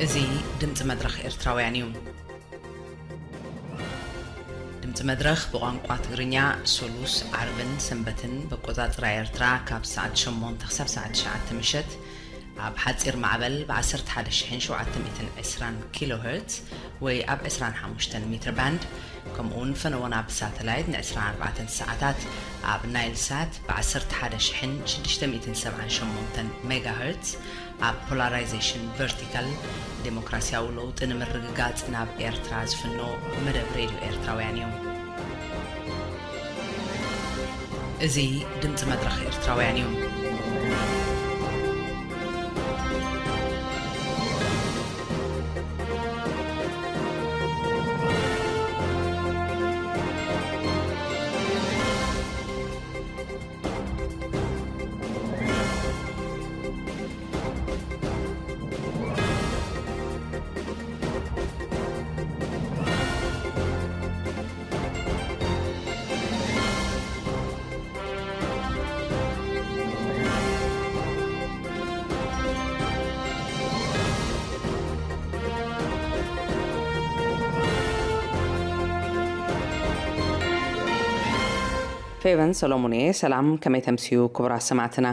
እዚ ድምፂ መድረኽ ኤርትራውያን እዩ። ድምፂ መድረኽ ብቋንቋ ትግርኛ ሶሉስ፣ ዓርብን ሰንበትን ብኣቆፃፅራ ኤርትራ ካብ ሰዓት ሸሞንተ ክሳብ ሰዓት ትሽዓተ ምሸት ኣብ ሓፂር ማዕበል ብ ዓሰርተ ሓደ ሺሕን ሸውዓተ ሚእትን ዕስራን ኪሎ ሄርትዝ ወይ ኣብ ዕስራን ሓሙሽተን ሜትር ባንድ፣ ከምኡ እውን ፈነወና ብሳተላይት ን ዕስራን ኣርባዕተን ሰዓታት ኣብ ናይል ሳት ብ ዓሰርተ ሓደ ሺሕን ሽዱሽተ ሚእትን ሰብዓን ሸሞንተን ሜጋ ሄርትዝ ኣብ ፖላራይዜሽን ቨርቲካል፣ ዴሞክራሲያዊ ለውጢ ንምርግጋጽ ናብ ኤርትራ ዝፍኖ መደብ ሬድዮ ኤርትራውያን እዩ። እዚ ድምጺ መድረኽ ኤርትራውያን እዩ። ፌቨን ሰሎሞን እየ። ሰላም፣ ከመይ ተምስዩ ክቡራት ሰማዕትና?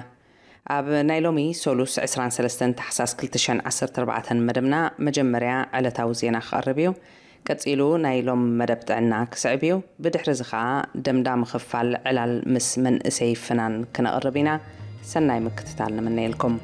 ኣብ ናይ ሎሚ ሶሉስ ዕስራን ሰለስተን ታሕሳስ ክልተ ሽሕን ዓሰርተ ኣርባዕተን መደብና መጀመርያ ዕለታዊ ዜና ክቐርብ እዩ። ቀጺሉ ናይ ሎም መደብ ጥዕና ክስዕብ እዩ። ብድሕሪ እዚ ኸኣ ደምዳሚ ክፋል ዕላል ምስ መንእሰይ ፍናን ክነቕርብ ኢና። ሰናይ ምክትታል ንምነየልኩም።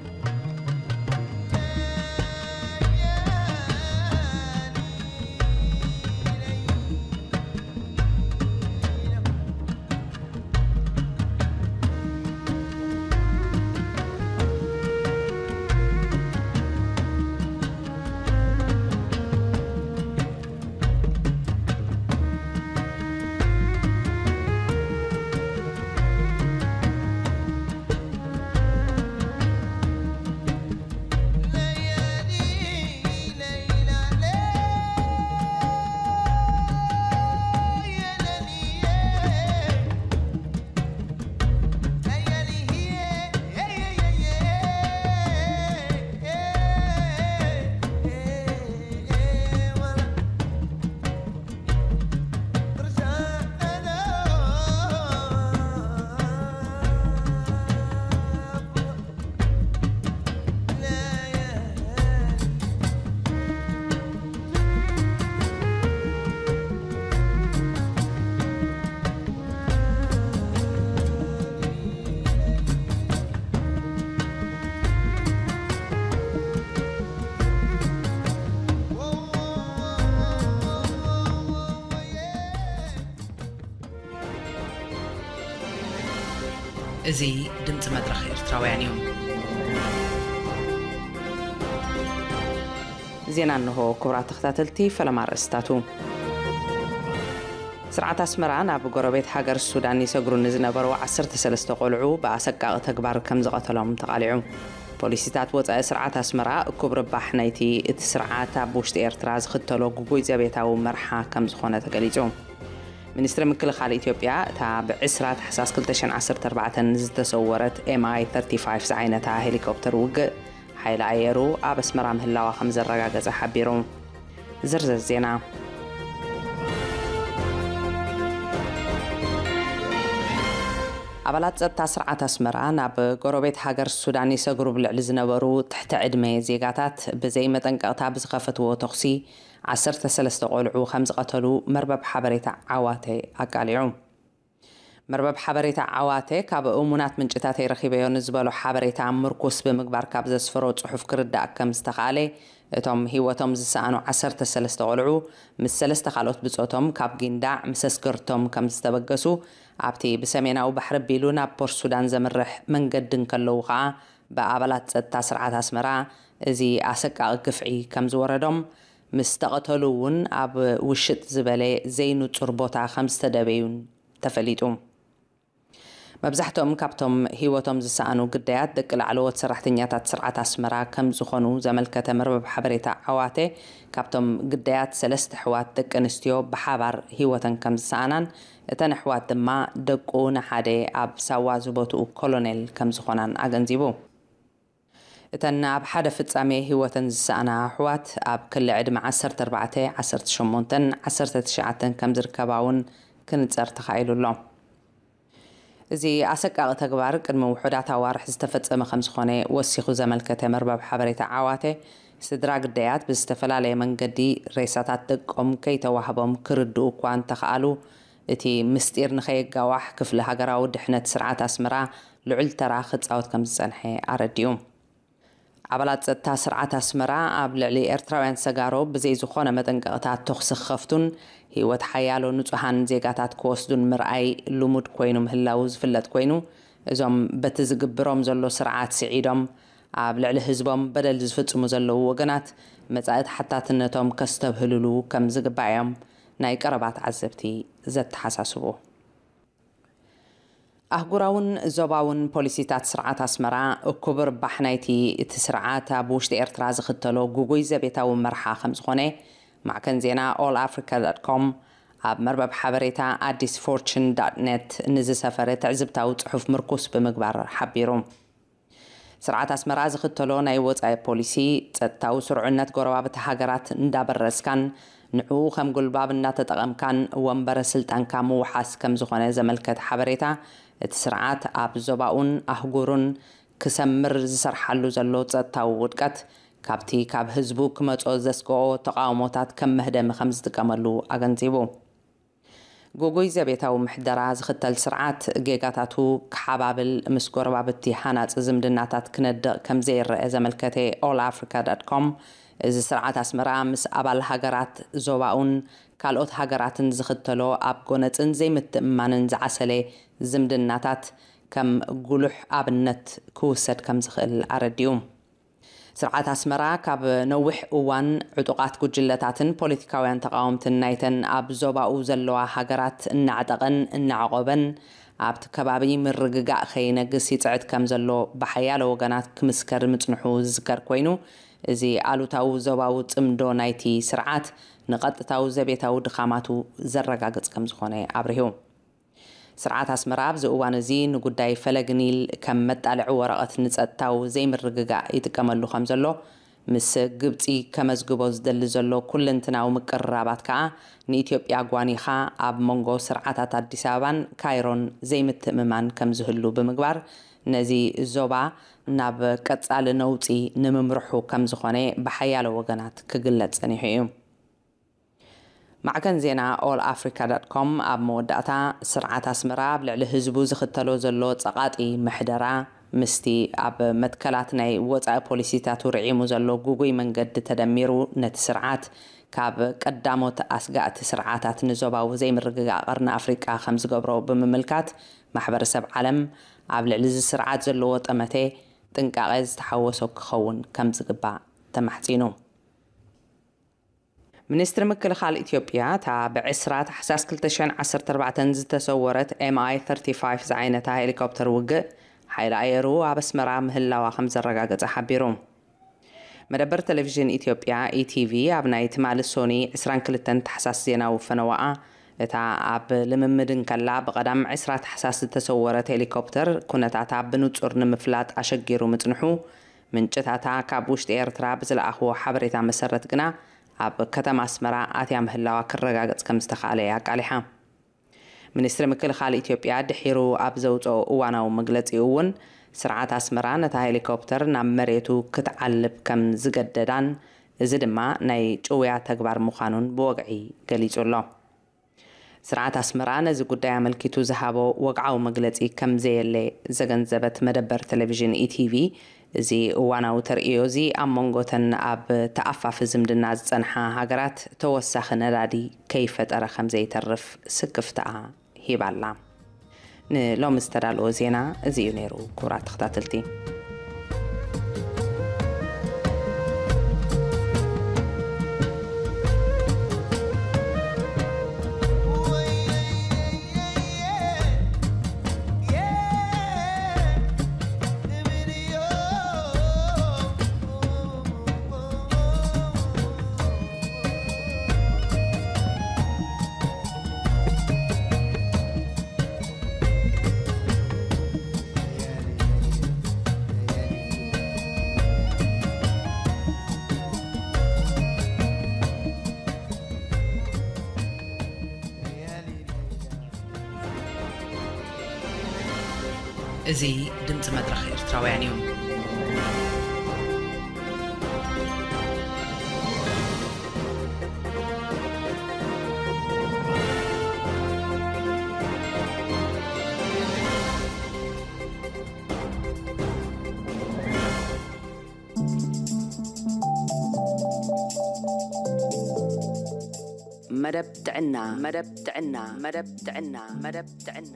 እዚ ድምጺ መድረኽ ኤርትራውያን እዩ። ዜና እንሆ። ክቡራት ተኸታተልቲ፣ ፈለማ ኣርእስታቱ። ስርዓት ኣስመራ ናብ ጎረቤት ሃገር ሱዳን ይሰግሩ ንዝነበሩ ዓሰርተ ሰለስተ ቆልዑ ብኣሰቃቒ ተግባር ከም ዝቐተሎም ተቓሊዑ። ፖሊሲታት ወጻኢ ስርዓት ኣስመራ እኩብ ርባሕ ናይቲ እቲ ስርዓት ኣብ ውሽጢ ኤርትራ ዝኽተሎ ግጉይ ዘቤታዊ መርሓ ከም ዝኾነ ተገሊጹ። ሚኒስትሪ ምክልኻል ኢትዮጵያ እታ ብዕስራ ታሕሳስ ክልተ ሽሕን ዓሰርተ ኣርባዕተን ዝተሰወረት ኤም ኣይ ተርቲ ፋይቭ ዝዓይነታ ሄሊኮፕተር ውግእ ሓይሊ ኣየሩ ኣብ ኣስመራ ምህላዋ ከም ዘረጋገጸ ሓቢሩ። ዝርዝር ዜና። ኣባላት ጸጥታ ስርዓት ኣስመራ ናብ ጎረቤት ሃገር ሱዳን ይሰግሩ ብልዕሊ ዝነበሩ ትሕቲ ዕድመ ዜጋታት ብዘይ መጠንቀቕታ ብዝኸፈትዎ ተኹሲ ዓሰርተ ሰለስተ ቆልዑ ከም ዝቐተሉ መርበብ ሓበሬታ ዓዋተ ኣቃሊዑ። መርበብ ሓበሬታ ዓዋተ ካብ እሙናት ምንጭታተይ ረኺበዮ ንዝበሎ ሓበሬታ ምርኩስ ብምግባር ካብ ዘስፈሮ ጽሑፍ ክርዳእ ከም ዝተኻእለ፣ እቶም ህይወቶም ዝሰኣኑ ዓሰርተ ሰለስተ ቆልዑ ምስ ሰለስተ ካልኦት ብጾቶም ካብ ጊንዳዕ ምስ ኣስገርቶም ከም ዝተበገሱ፣ ኣብቲ ብሰሜናዊ ባሕሪ ኣቢሉ ናብ ፖርት ሱዳን ዘምርሕ መንገዲ እንከለዉ ኸኣ ብኣባላት ጸጥታ ስርዓት ኣስመራ እዚ ኣሰቃቒ ግፍዒ ከም ዝወረዶም፣ ምስ ተቐተሉ እውን ኣብ ውሽጥ ዝበለ ዘይንጹር ቦታ ከም ዝተደበዩን ተፈሊጡ። መብዛሕትኦም ካብቶም ህይወቶም ዝሰኣኑ ግዳያት ደቂ ላዕለዎት ሰራሕተኛታት ስርዓት ኣስመራ ከም ዝኾኑ ዘመልከተ መርበብ ሓበሬታ ዓዋተ፣ ካብቶም ግዳያት ሰለስተ ኣሕዋት ደቂ ኣንስትዮ ብሓባር ህይወተን ከም ዝሰኣናን እተን ኣሕዋት ድማ ደቁ ንሓደ ኣብ ሳዋ ዝቦትኡ ኮሎኔል ከም ዝኾናን ኣገንዚቡ። እተን ኣብ ሓደ ፍጻሜ ህይወተን ዝሰኣና ኣሕዋት ኣብ ክሊ ዕድመ ዓሰርተ ኣርባዕተ፣ ዓሰርተ ሸሞንተን ዓሰርተ ትሽዓተን ከም ዝርከባ እውን ክንጸር ተኻኢሉ ኣሎ። እዚ ኣሰቃቒ ተግባር ቅድሚ ውሑዳት ኣዋርሕ ዝተፈጸመ ከም ዝኾነ ወሲኹ ዘመልከተ መርበብ ሓበሬታ ዓዋተ፣ ስድራ ግዳያት ብዝተፈላለየ መንገዲ ሬሳታት ደቆም ከይተዋህቦም ክርድኡ እኳ እንተኸኣሉ፣ እቲ ምስጢር ንኸየጋዋሕ ክፍሊ ሃገራዊ ድሕነት ስርዓት ኣስመራ ልዑል ተራ ክጻወት ከም ዝጸንሐ ኣረዲኡ። ኣባላት ጸጥታ ስርዓት ኣስመራ ኣብ ልዕሊ ኤርትራውያን ሰጋሮ ብዘይ ዝኾነ መጠንቀቕታ ተኹሲ ክኸፍቱን ህይወት ሓያሎ ንጹሃን ዜጋታት ክወስዱን ምርኣይ ልሙድ ኮይኑ ምህላዉ ዝፍለጥ ኮይኑ፣ እዞም በቲ ዝግብሮም ዘሎ ስርዓት ስዒዶም ኣብ ልዕሊ ህዝቦም በደል ዝፍጽሙ ዘለዉ ወገናት መጻኢ ተሓታትነቶም ከስተብህልሉ ከም ዝግባእ እዮም ናይ ቀረባ ተዓዘብቲ ዘተሓሳስቡ። ኣህጉራውን ዞባውን ፖሊሲታት ስርዓት ኣስመራ፣ እኩብ ርባሕ ናይቲ እቲ ስርዓት ኣብ ውሽጢ ኤርትራ ዝኽተሎ ግጉይ ዘቤታዊ መርሓ ከም ዝኾነ ማዕከን ዜና ኦል ኣፍሪካ ዳት ኮም ኣብ መርበብ ሓበሬታ ኣዲስ ፎርቹን ዳት ኔት ንዝሰፈረ ትዕዝብታዊ ጽሑፍ ምርኩስ ብምግባር ሓቢሩ። ስርዓት ኣስመራ ዝኽተሎ ናይ ወጻኢ ፖሊሲ፣ ጸጥታዊ ስርዑነት ጎረባብቲ ሃገራት እንዳበረስካን ንዕኡ ከም ጉልባብ እናተጠቐምካን ወንበረ ስልጣንካ ምውሓስ ከም ዝኾነ ዘመልከተ ሓበሬታ፣ እቲ ስርዓት ኣብ ዞባኡን ኣህጉሩን ክሰምር ዝሰርሓሉ ዘሎ ጸጥታዊ ውድቀት፣ ካብቲ ካብ ህዝቡ ክመጾ ዘስግኦ ተቓውሞታት ከም መህደሚ ከም ዝጥቀመሉ ኣገንዚቡ። ግጉይ ዘቤታዊ ምሕደራ ዝኽተል ስርዓት፣ ጌጋታቱ ክሓባብል፣ ምስ ጎረባብቲ ሃናጺ ዝምድናታት ክነድቕ ከም ዘይረአ ዘመልከተ ኦል ኣፍሪካ ዳት ኮም፣ እዚ ስርዓት ኣስመራ ምስ ኣባል ሃገራት ዞባኡን ካልኦት ሃገራትን ዝኽተሎ ኣብ ጎነጽን ዘይምትእምማንን ዝዓሰለ ዝምድናታት ከም ጉሉሕ ኣብነት ክውሰድ ከም ዝኽእል ኣረዲኡ። ስርዓት ኣስመራ ካብ ነዊሕ እዋን ዕጡቓት ጉጅለታትን ፖለቲካውያን ተቓወምትን ናይተን ኣብ ዞባኡ ዘለዋ ሃገራት እናዕጠቐን እናዕቖበን፣ ኣብቲ ከባቢ ምርግጋእ ከይነግስ ይጽዕት ከም ዘሎ ብሓያሎ ወገናት ክምስከር ምጽንሑ ዝዝከር ኮይኑ፣ እዚ ኣሉታዊ ዞባዊ ጽምዶ ናይቲ ስርዓት ንቐጥታዊ ዘቤታዊ ድኻማቱ ዘረጋግጽ ከም ዝኾነ ኣብሪሁ። ስርዓት ኣስመራ ኣብዚ እዋን እዚ ንጉዳይ ፈለግ ኒል ከም መጣልዒ ወረቐት ንጸጥታዊ ዘይምርግጋእ ይጥቀመሉ ከም ዘሎ፣ ምስ ግብጺ ከመዝግቦ ዝደሊ ዘሎ ኩለንትናዊ ምቅርራባት ከኣ ንኢትዮጵያ ጓኒኻ ኣብ መንጎ ስርዓታት ኣዲስ ኣበባን ካይሮን ዘይምትእምማን ከም ዝህሉ ብምግባር፣ ነዚ ዞባ ናብ ቀጻሊ ነውጺ ንምምርሑ ከም ዝኾነ ብሓያሎ ወገናት ክግለጽ ጸኒሑ እዩ። ማዕከን ዜና ኦል ኣፍሪካ ዳት ኮም ኣብ መወዳእታ፣ ስርዓት ኣስመራ ኣብ ልዕሊ ህዝቡ ዝኽተሎ ዘሎ ጸቓጢ ምሕደራ፣ ምስቲ ኣብ መትከላት ናይ ወጻኢ ፖሊሲታቱ ርዒሙ ዘሎ ግጉይ መንገዲ ተደሚሩ፣ ነቲ ስርዓት ካብ ቀዳሞት ኣስጋእቲ ስርዓታት ንዞባዊ ዘይምርግጋእ ቀርኒ ኣፍሪቃ ከም ዝገብሮ ብምምልካት፣ ማሕበረሰብ ዓለም ኣብ ልዕሊ እዚ ስርዓት ዘለዎ ጠመተ ጥንቃቐ ዝተሓወሶ ክኸውን ከም ዝግባእ ተማሕጺኑ። ሚኒስትሪ ምክልኻል ኢትዮጵያ፣ እታ ብ ዕስራ ታሕሳስ ክልተ ሽሕን ዓሰርተ ኣርባዕተን ዝተሰወረት ኤም ኣይ ተርቲ ፋይቭ ዝዓይነታ ሄሊኮፕተር ውግእ፣ ሓይሊ ኣየሩ ኣብ ኣስመራ ምህላዋ ከም ዘረጋገጸ ሓቢሩ። መደበር ቴሌቪዥን ኢትዮጵያ፣ ኢ ቲ ቪ፣ ኣብ ናይ ትማሊ ሶኒ ዕስራን ክልተን ታሕሳስ ዜናዊ ፈነወኣ፣ እታ ኣብ ልምምድ እንከላ ብቐዳም ዕስራ ታሕሳስ ዝተሰወረት ሄሊኮፕተር፣ ኩነታታ ብንጹር ንምፍላጥ ኣሸጊሩ ምጽንሑ፣ ምንጭታታ ካብ ውሽጢ ኤርትራ ብዝለኣኽዎ ሓበሬታ መሰረት ግና፣ ኣብ ከተማ ኣስመራ ኣትያ ምህላዋ ክረጋገጽ ከም ዝተኻእለ ኣቃሊሓ። ሚኒስትሪ ምክልኻል ኢትዮጵያ ድሒሩ ኣብ ዘውጽኦ እዋናዊ መግለጺኡ እውን፣ ስርዓት ኣስመራ ነታ ሄሊኮፕተር ናብ መሬቱ ክትዓልብ ከም ዝገደዳን፣ እዚ ድማ ናይ ጭውያ ተግባር ምዃኑን ብወግዒ ገሊጹ ኣሎ። ስርዓት ኣስመራ ነዚ ጉዳይ ኣመልኪቱ ዝሃቦ ወግዓዊ መግለጺ ከም ዘየለ ዘገንዘበት መደበር ቴሌቪዥን ኢ ቲ ቪ፣ እዚ እዋናዊ ተርእዮ እዚ ኣብ መንጎተን ኣብ ተኣፋፊ ዝምድና ዝጸንሓ ሃገራት ተወሳኺ ነዳዲ ከይፈጠረ ከም ዘይተርፍ ስክፍታኣ ሂባ ኣላ። ንሎሚ ዝተዳለወ ዜና እዚ እዩ ነይሩ፣ ክቡራት ተኸታተልቲ። እዚ ድምፂ መድረኽ ኤርትራውያን እዩ። መደብ ጥዕና፣ መደብ ጥዕና፣ መደብ ጥዕና፣ መደብ ጥዕና።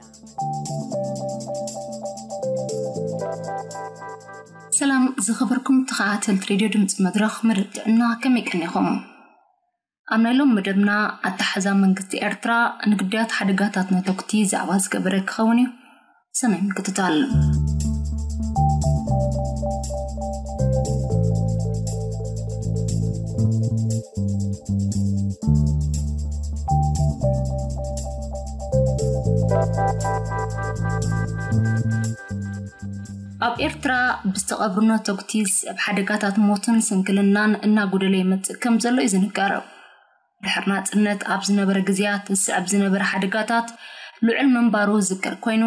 ሰላም ዝኸበርኩም ተኸታተልቲ ሬድዮ ድምፂ መድረኽ መደብ ጥዕና፣ ከመይ ቀኒኹም? ኣብ ናይ ሎም መደብና ኣተሓሕዛ መንግስቲ ኤርትራ ንግዳያት ሓደጋታት ነተኩቲ ዛዕባ ዝገበረ ክኸውን እዩ። ሰናይ ምክትታል። ኣብ ኤርትራ ብዝተቐብሩ ነተኩቲ ዝስዕብ ሓደጋታት ሞትን ስንክልናን እናጎደለ ይመጽእ ከም ዘሎ እዩ ዝንገር። ድሕሪ ናጽነት ኣብ ዝነበረ ግዜያት ዝስዕብ ዝነበረ ሓደጋታት ልዑል ምንባሩ ዝዝከር ኮይኑ፣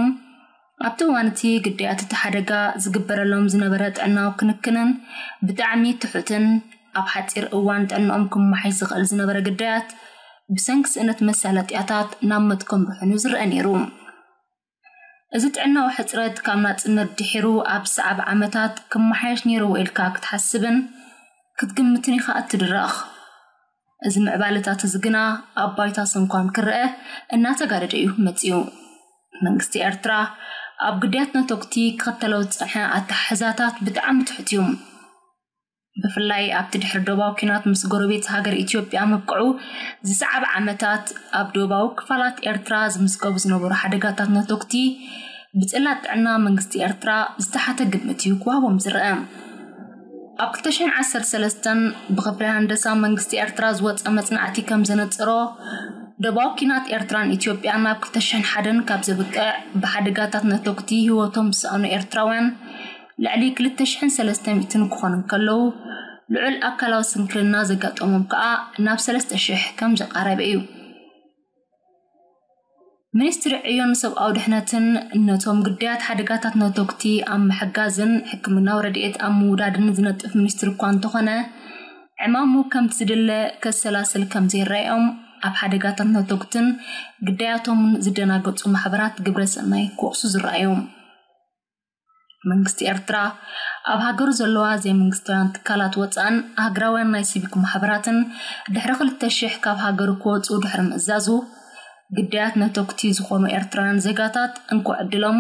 ኣብቲ እዋን እቲ ግዳያት እቲ ሓደጋ ዝግበረሎም ዝነበረ ጥዕናዊ ክንክንን ብጣዕሚ ትሑትን፣ ኣብ ሓጺር እዋን ጥዕናኦም ክመሓሽ ዝኽእል ዝነበረ ግዳያት ብሰንኪ ስእነት መሳለጥያታት ናብ ሞት ከምርሑን እዩ ዝረአ ነይሩ። እዚ ጥዕናዊ ሕጽረት ካብ ናጽነት ድሒሩ ኣብ ዝሰዓበ ዓመታት ክመሓየሽ ነይርዎ ኢልካ ክትሓስብን ክትግምትን ኢኻ እትድረኽ። እዚ ምዕባለታት እዚ ግና ኣብ ባይታ ሰንኳን ክረአ እናተጋደደ እዩ መጺኡ። መንግስቲ ኤርትራ ኣብ ግዳያት ነተኩቲ ክኽተሎ ዝጸንሐ ኣተሓሕዛታት ብጣዕሚ ትሑት እዩ። ብፍላይ ኣብቲ ድሕሪ ዶባዊ ኲናት ምስ ጎረቤት ሃገር ኢትዮጵያ ምብቅዑ ዝሰዓበ ዓመታት፣ ኣብ ዶባዊ ክፋላት ኤርትራ ዝምዝገቡ ዝነበሩ ሓደጋታት ነተኩቲ ብጽላት ጥዕና መንግስቲ ኤርትራ ዝተሓተ ግምት እዩ ክወሃቦም ዝረአ። ኣብ ክልተ ሽሕን ዓሰርተ ሰለስተን ብኽፍሊ ሃንደሳ መንግስቲ ኤርትራ ዝወጸ መጽናዕቲ ከም ዘነጸሮ፣ ዶባዊ ኲናት ኤርትራን ኢትዮጵያን ናብ ክልተ ሽሕን ሓደን ካብ ዘብቅዕ፣ ብሓደጋታት ነተኩቲ ህይወቶም ዝሰኣኑ ኤርትራውያን ልዕሊ ክልተ ሽሕን ሰለስተ ሚእትን ክኾኑ እንከለዉ፣ ልዑል ኣካላዊ ስንክልና ዘጋጠሞም ከኣ ናብ ሰለስተ ሽሕ ከም ዘቃረበ እዩ። ሚኒስትሪ ዕዮን ሰብኣዊ ድሕነትን ነቶም ግዳያት ሓደጋታት ነተኩቲ ኣብ ምሕጋዝን ሕክምናዊ ረድኤት ኣብ ምውዳድን ዝነጥፍ ሚኒስትሪ እኳ እንተኾነ፣ ዕማሙ ከምቲ ዝድለ ከሰላስል ከም ዘይረኣዮም፣ ኣብ ሓደጋታት ነተኩትን ግዳያቶምን ዝደናገጹ ማሕበራት ግብረ ሰናይ ክወቕሱ ዝረኣዩ። መንግስቲ ኤርትራ ኣብ ሃገሩ ዘለዋ ዘይመንግስታውያን ትካላት ወጻእን ሃገራውያን ናይ ሲቪክ ማሕበራትን ድሕሪ ክልተ ሽሕ ካብ ሃገሩ ክወጹ ድሕሪ ምእዛዙ፣ ግዳያት ነተኩቲ ዝኾኑ ኤርትራውያን ዜጋታት እንኮ ዕድሎም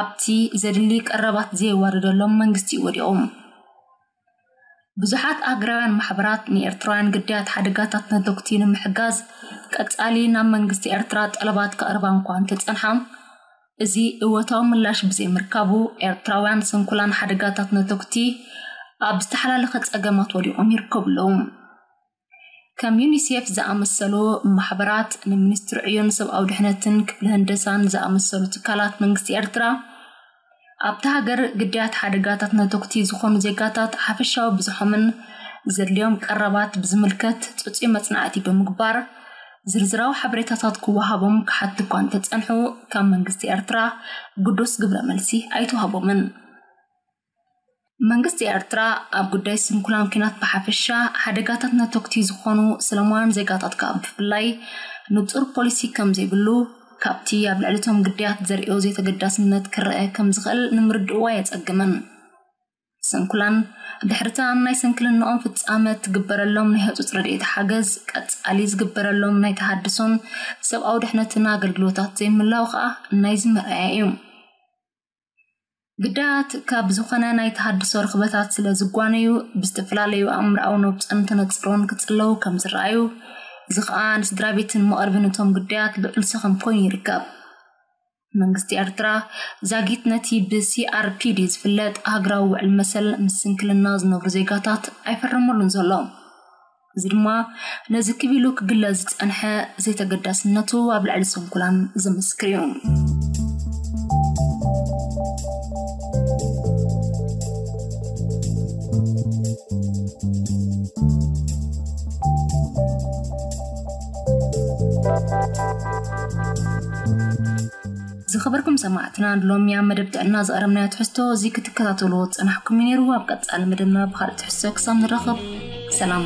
ኣብቲ ዘድሊ ቀረባት ዘየዋደደሎም መንግስቲ እዩ ወዲቑ። ብዙሓት ሃገራውያን ማሕበራት ንኤርትራውያን ግዳያት ሓደጋታት ነተኩቲ ንምሕጋዝ ቀጻሊ ናብ መንግስቲ ኤርትራ ጠለባት ከቕርባ እንኳ እንተጸንሓ፣ እዚ እወታዊ ምላሽ ብዘይምርካቡ፣ ኤርትራውያን ስንኩላን ሓደጋታት ነተኩቲ ኣብ ዝተሓላለኸ ጸገማት ወዲቖም ይርከቡ ኣለዉ። ከም ዩኒሴፍ ዝኣመሰሉ ማሕበራት፣ ንሚኒስትሪ ዕዮን ሰብኣዊ ድሕነትን ክፍሊ ህንደሳን ዝኣመሰሉ ትካላት መንግስቲ ኤርትራ፣ ኣብታ ሃገር ግዳያት ሓደጋታት ነተኩቲ ዝኾኑ ዜጋታት ሓፈሻዊ ብዝሖምን ዘድልዮም ቀረባት ብዝምልከት ጽጹይ መጽናዕቲ ብምግባር፣ ዝርዝራዊ ሓበሬታታት ክወሃቦም ክሓቱ እኳ እንተጸንሑ፣ ካብ መንግስቲ ኤርትራ ግዱስ ግብረ መልሲ ኣይተዋህቦምን። መንግስቲ ኤርትራ ኣብ ጉዳይ ስንኩላን ኲናት ብሓፈሻ፣ ሓደጋታት ነተኩቲ ዝኾኑ ሰላማውያን ዜጋታት ከኣ ብፍላይ ንጹር ፖሊሲ ከም ዘይብሉ፣ ካብቲ ኣብ ልዕሊ እቶም ግዳያት ዘርእዮ ዘይተገዳስነት ክረአ ከም ዝኽእል ንምርድእዎ ኣየጸግምን። ስንኩላን ድሕሪታ ናይ ስንክልናኦም ፍጻመ ትግበረሎም ናይ ህጹጽ ረድኤት ሓገዝ፣ ቀጻሊ ዝግበረሎም ናይ ተሃድሶን ሰብኣዊ ድሕነትን ኣገልግሎታት ዘይምላው ከኣ ናይዚ መርኣያ እዩ። ግዳያት ካብ ዝኾነ ናይ ተሃድሶ ርኽበታት ስለ ዝጓነዩ፣ ብዝተፈላለዩ ኣእምሮኣዊ ነብጾን ተነጽሮን ክጽለዉ ከም ዝረኣዩ፣ እዚ ኸኣ ንስድራ ቤትን መቐርብን እቶም ግዳያት ልዑል ሰኸም ኮይኑ ይርከብ። መንግስቲ ኤርትራ ዛጊት ነቲ ብ ሲ ኣር ፒ ዲ ዝፍለጥ ሃገራዊ ውዕል መሰል ምስ ስንክልና ዝነብሩ ዜጋታት ኣይፈረመሉን ዘሎ። እዚ ድማ ነዚ ክብ ኢሉ ክግለጽ ዝጸንሐ ዘይተገዳስነቱ ኣብ ልዕሊ ስንኩላን ዝምስክር እዩ። ዝኸበርኩም ሰማዕትና፣ ንሎሚ ኣብ መደብ ጥዕና ዘቕረብናዮ ትሕዝቶ እዚ ክትከታተልዎ ዝጸናሕኩም እዩ ነይሩ። ኣብ ቀጻሊ መደብና ብኻልእ ትሕዝቶ ክሳብ ንራኸብ፣ ሰላም።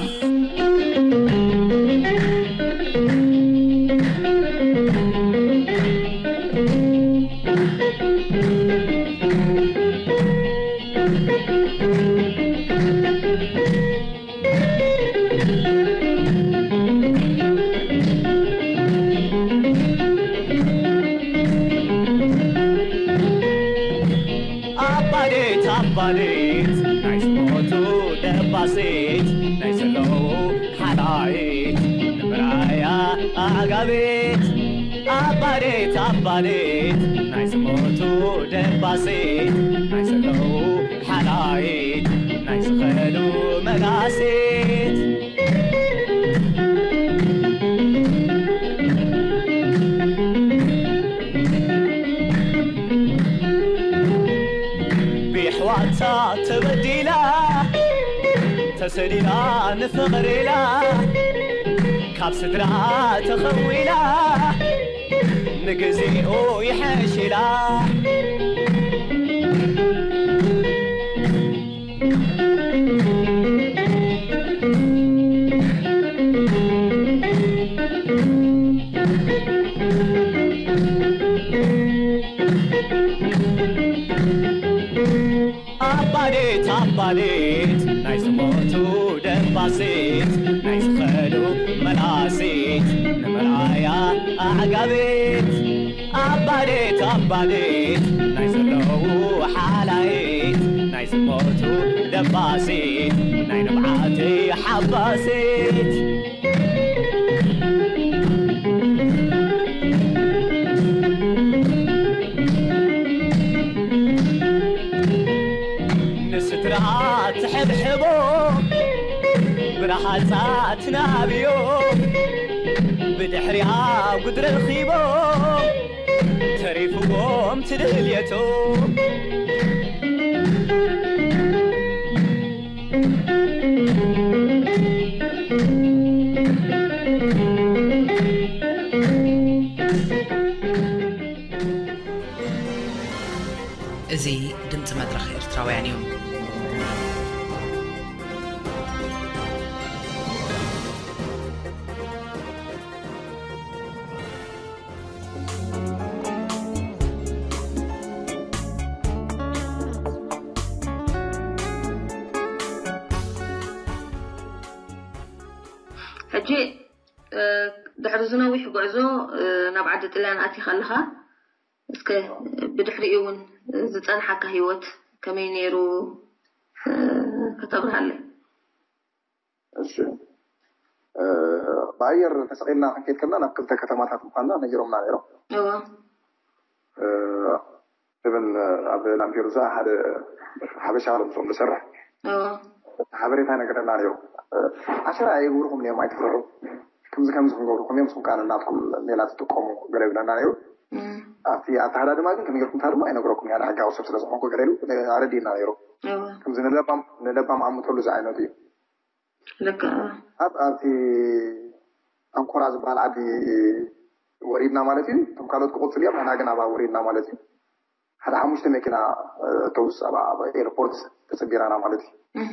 ኣባዴት ኣባዴት ናይ ዝሞቱ ደባሴት ናይ ዘለዉ ሓላይት ንምራያ ኣዕጋቤት ኣባዴት ኣባዴት ናይ ዝሞቱ ደባሴት ናይ ዘለዉ ሓላይት ናይ ዝኸዱ መጋሴት ብሕዋታ ተበዲላ ተሰዲዳ ንፍቕሪላ ካብ ስድራ ተኸዊላ ንግዜኡ ይሐሽላ ኣባዴት ኣባዴት ናይ ዝሞቱ ደባሴት ናይ ዝኸዱ መላሴት ንምርኣያ ኣዕጋቤት ኣባዴት ኣባዴት ናይ ዘለዉ ሓላይት ናይ ዝሞቱ ደባሴት ናይ ንብዓተይ ሓባሴት ንስድራ ትሕብሕቦ ብረሃጻ ትናብዮ ብድሕሪኣ ጉድ ረኺቦ ተሪፍዎም ትልልየቶ እዚ ድምፂ መድረኽ ኤርትራውያን እዩ። ሕጂ ድሕሪ ዝነዊሕ ጉዕዞ ናብ ዓዲ ጥልያን ኣቲኻ ኣለኻ። እስከ ብድሕሪኡ እውን ዝጸንሓካ ህይወት ከመይ ነይሩ ከተብርሃለይ? እሺ፣ ብኣየር ተሰቒልና ክንከይድ ከለና ናብ ክልተ ከተማታት ምዃንና ነጊሮምና ነይሮም። እወ። እብን ኣብ ላምፔዱሳ ሓደ ሓበሻ ኣሎ ምስኦም ዝሰርሕ እወ። ሓበሬታ ይነግረና ነይሩ። ዓሸራ ኣይገብርኹም እዮም፣ ኣይትፍርሑ፣ ከምዚ ከምዚ ክንገብርኩም እዮም፣ ንስኹም ከዓ ናትኩም ሜላ ትጥቀሙ ገለ ይብለና ነይሩ። እም። ኣብቲ ኣተሃዳድማ ግን ከመይ ጌርኩም ትሃድሙ ኣይነግረኩም እያ፣ ሕጋዊ ሰብ ስለ ዝኾንኩ ገለ ኢሉ ኣረዲእና ነይሩ። እወ። ከምዚ ንለባም ንለባም ኣምተሉ ዝዓይነቱ እዩ። ልክዕ። ኣብ ኣብቲ ኣንኮራ ዝበሃል ዓዲ ወሪድና ማለት እዩ። እቶም ካልኦት ክቕፅሉ እዮም፣ ንሕና ግን ኣብኣ ወሪድና ማለት እዩ። ሓደ ሓሙሽተ መኪና ኣውቶቡስ ኣብኣ ኣብ ኤርፖርት ተፅቢራና ማለት እዩ። እህ።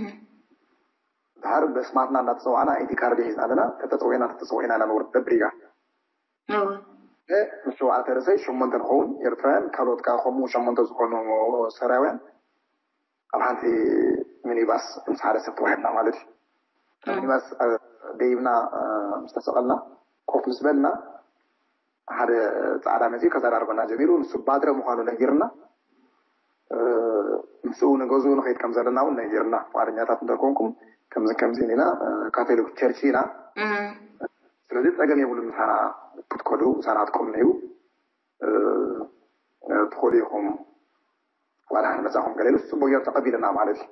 ድሓር በስማትና እናተፀዋዕና ኣይዲ ካርድ ሒዝና ኣለና። ተተፀዊዕና ተተፀዊዕና ኢና ንወርድ በብሪጋ። እወ። እ፣ ምስ ሸውዓተ ርእሰይ ሸሞንተ ንኸውን ኤርትራውያን፣ ካልኦት ከዓ ከምኡ ሸሞንተ ዝኾኑ ሰራውያን ኣብ ሓንቲ ሚኒባስ ምስ ሓደ ሰብ ተዋሂብና ማለት እዩ። እም። ሚኒባስ እ፣ ደይብና እ፣ ምስ ተሰቐልና ኮፍ ምስ በልና ሓደ ፃዕዳ መፂኡ ከዘራርበና ጀሚሩ። ንሱ ባድረ ምዃኑ ነጊርና እ፣ ምስኡ ንገዝኡ ንኸይድ ከም ዘለና እውን ነጊርና። ፍቓደኛታት እንተኮንኩም ከምዚ ከምዚ ኢና እ፣ ካቶሊክ ቸርች ኢና። እም። ስለዚ ፀገም የብሉን ምሳና ክትከዱ ምሳና ትቆምና እዩ። እ፣ እ፣ ትኸዱ ኢኹም። ዋላ ሓን መጻኹም ገለ ኢሉ ጽቡቅ ጌሩ ተቐቢሉና ማለት እዩ።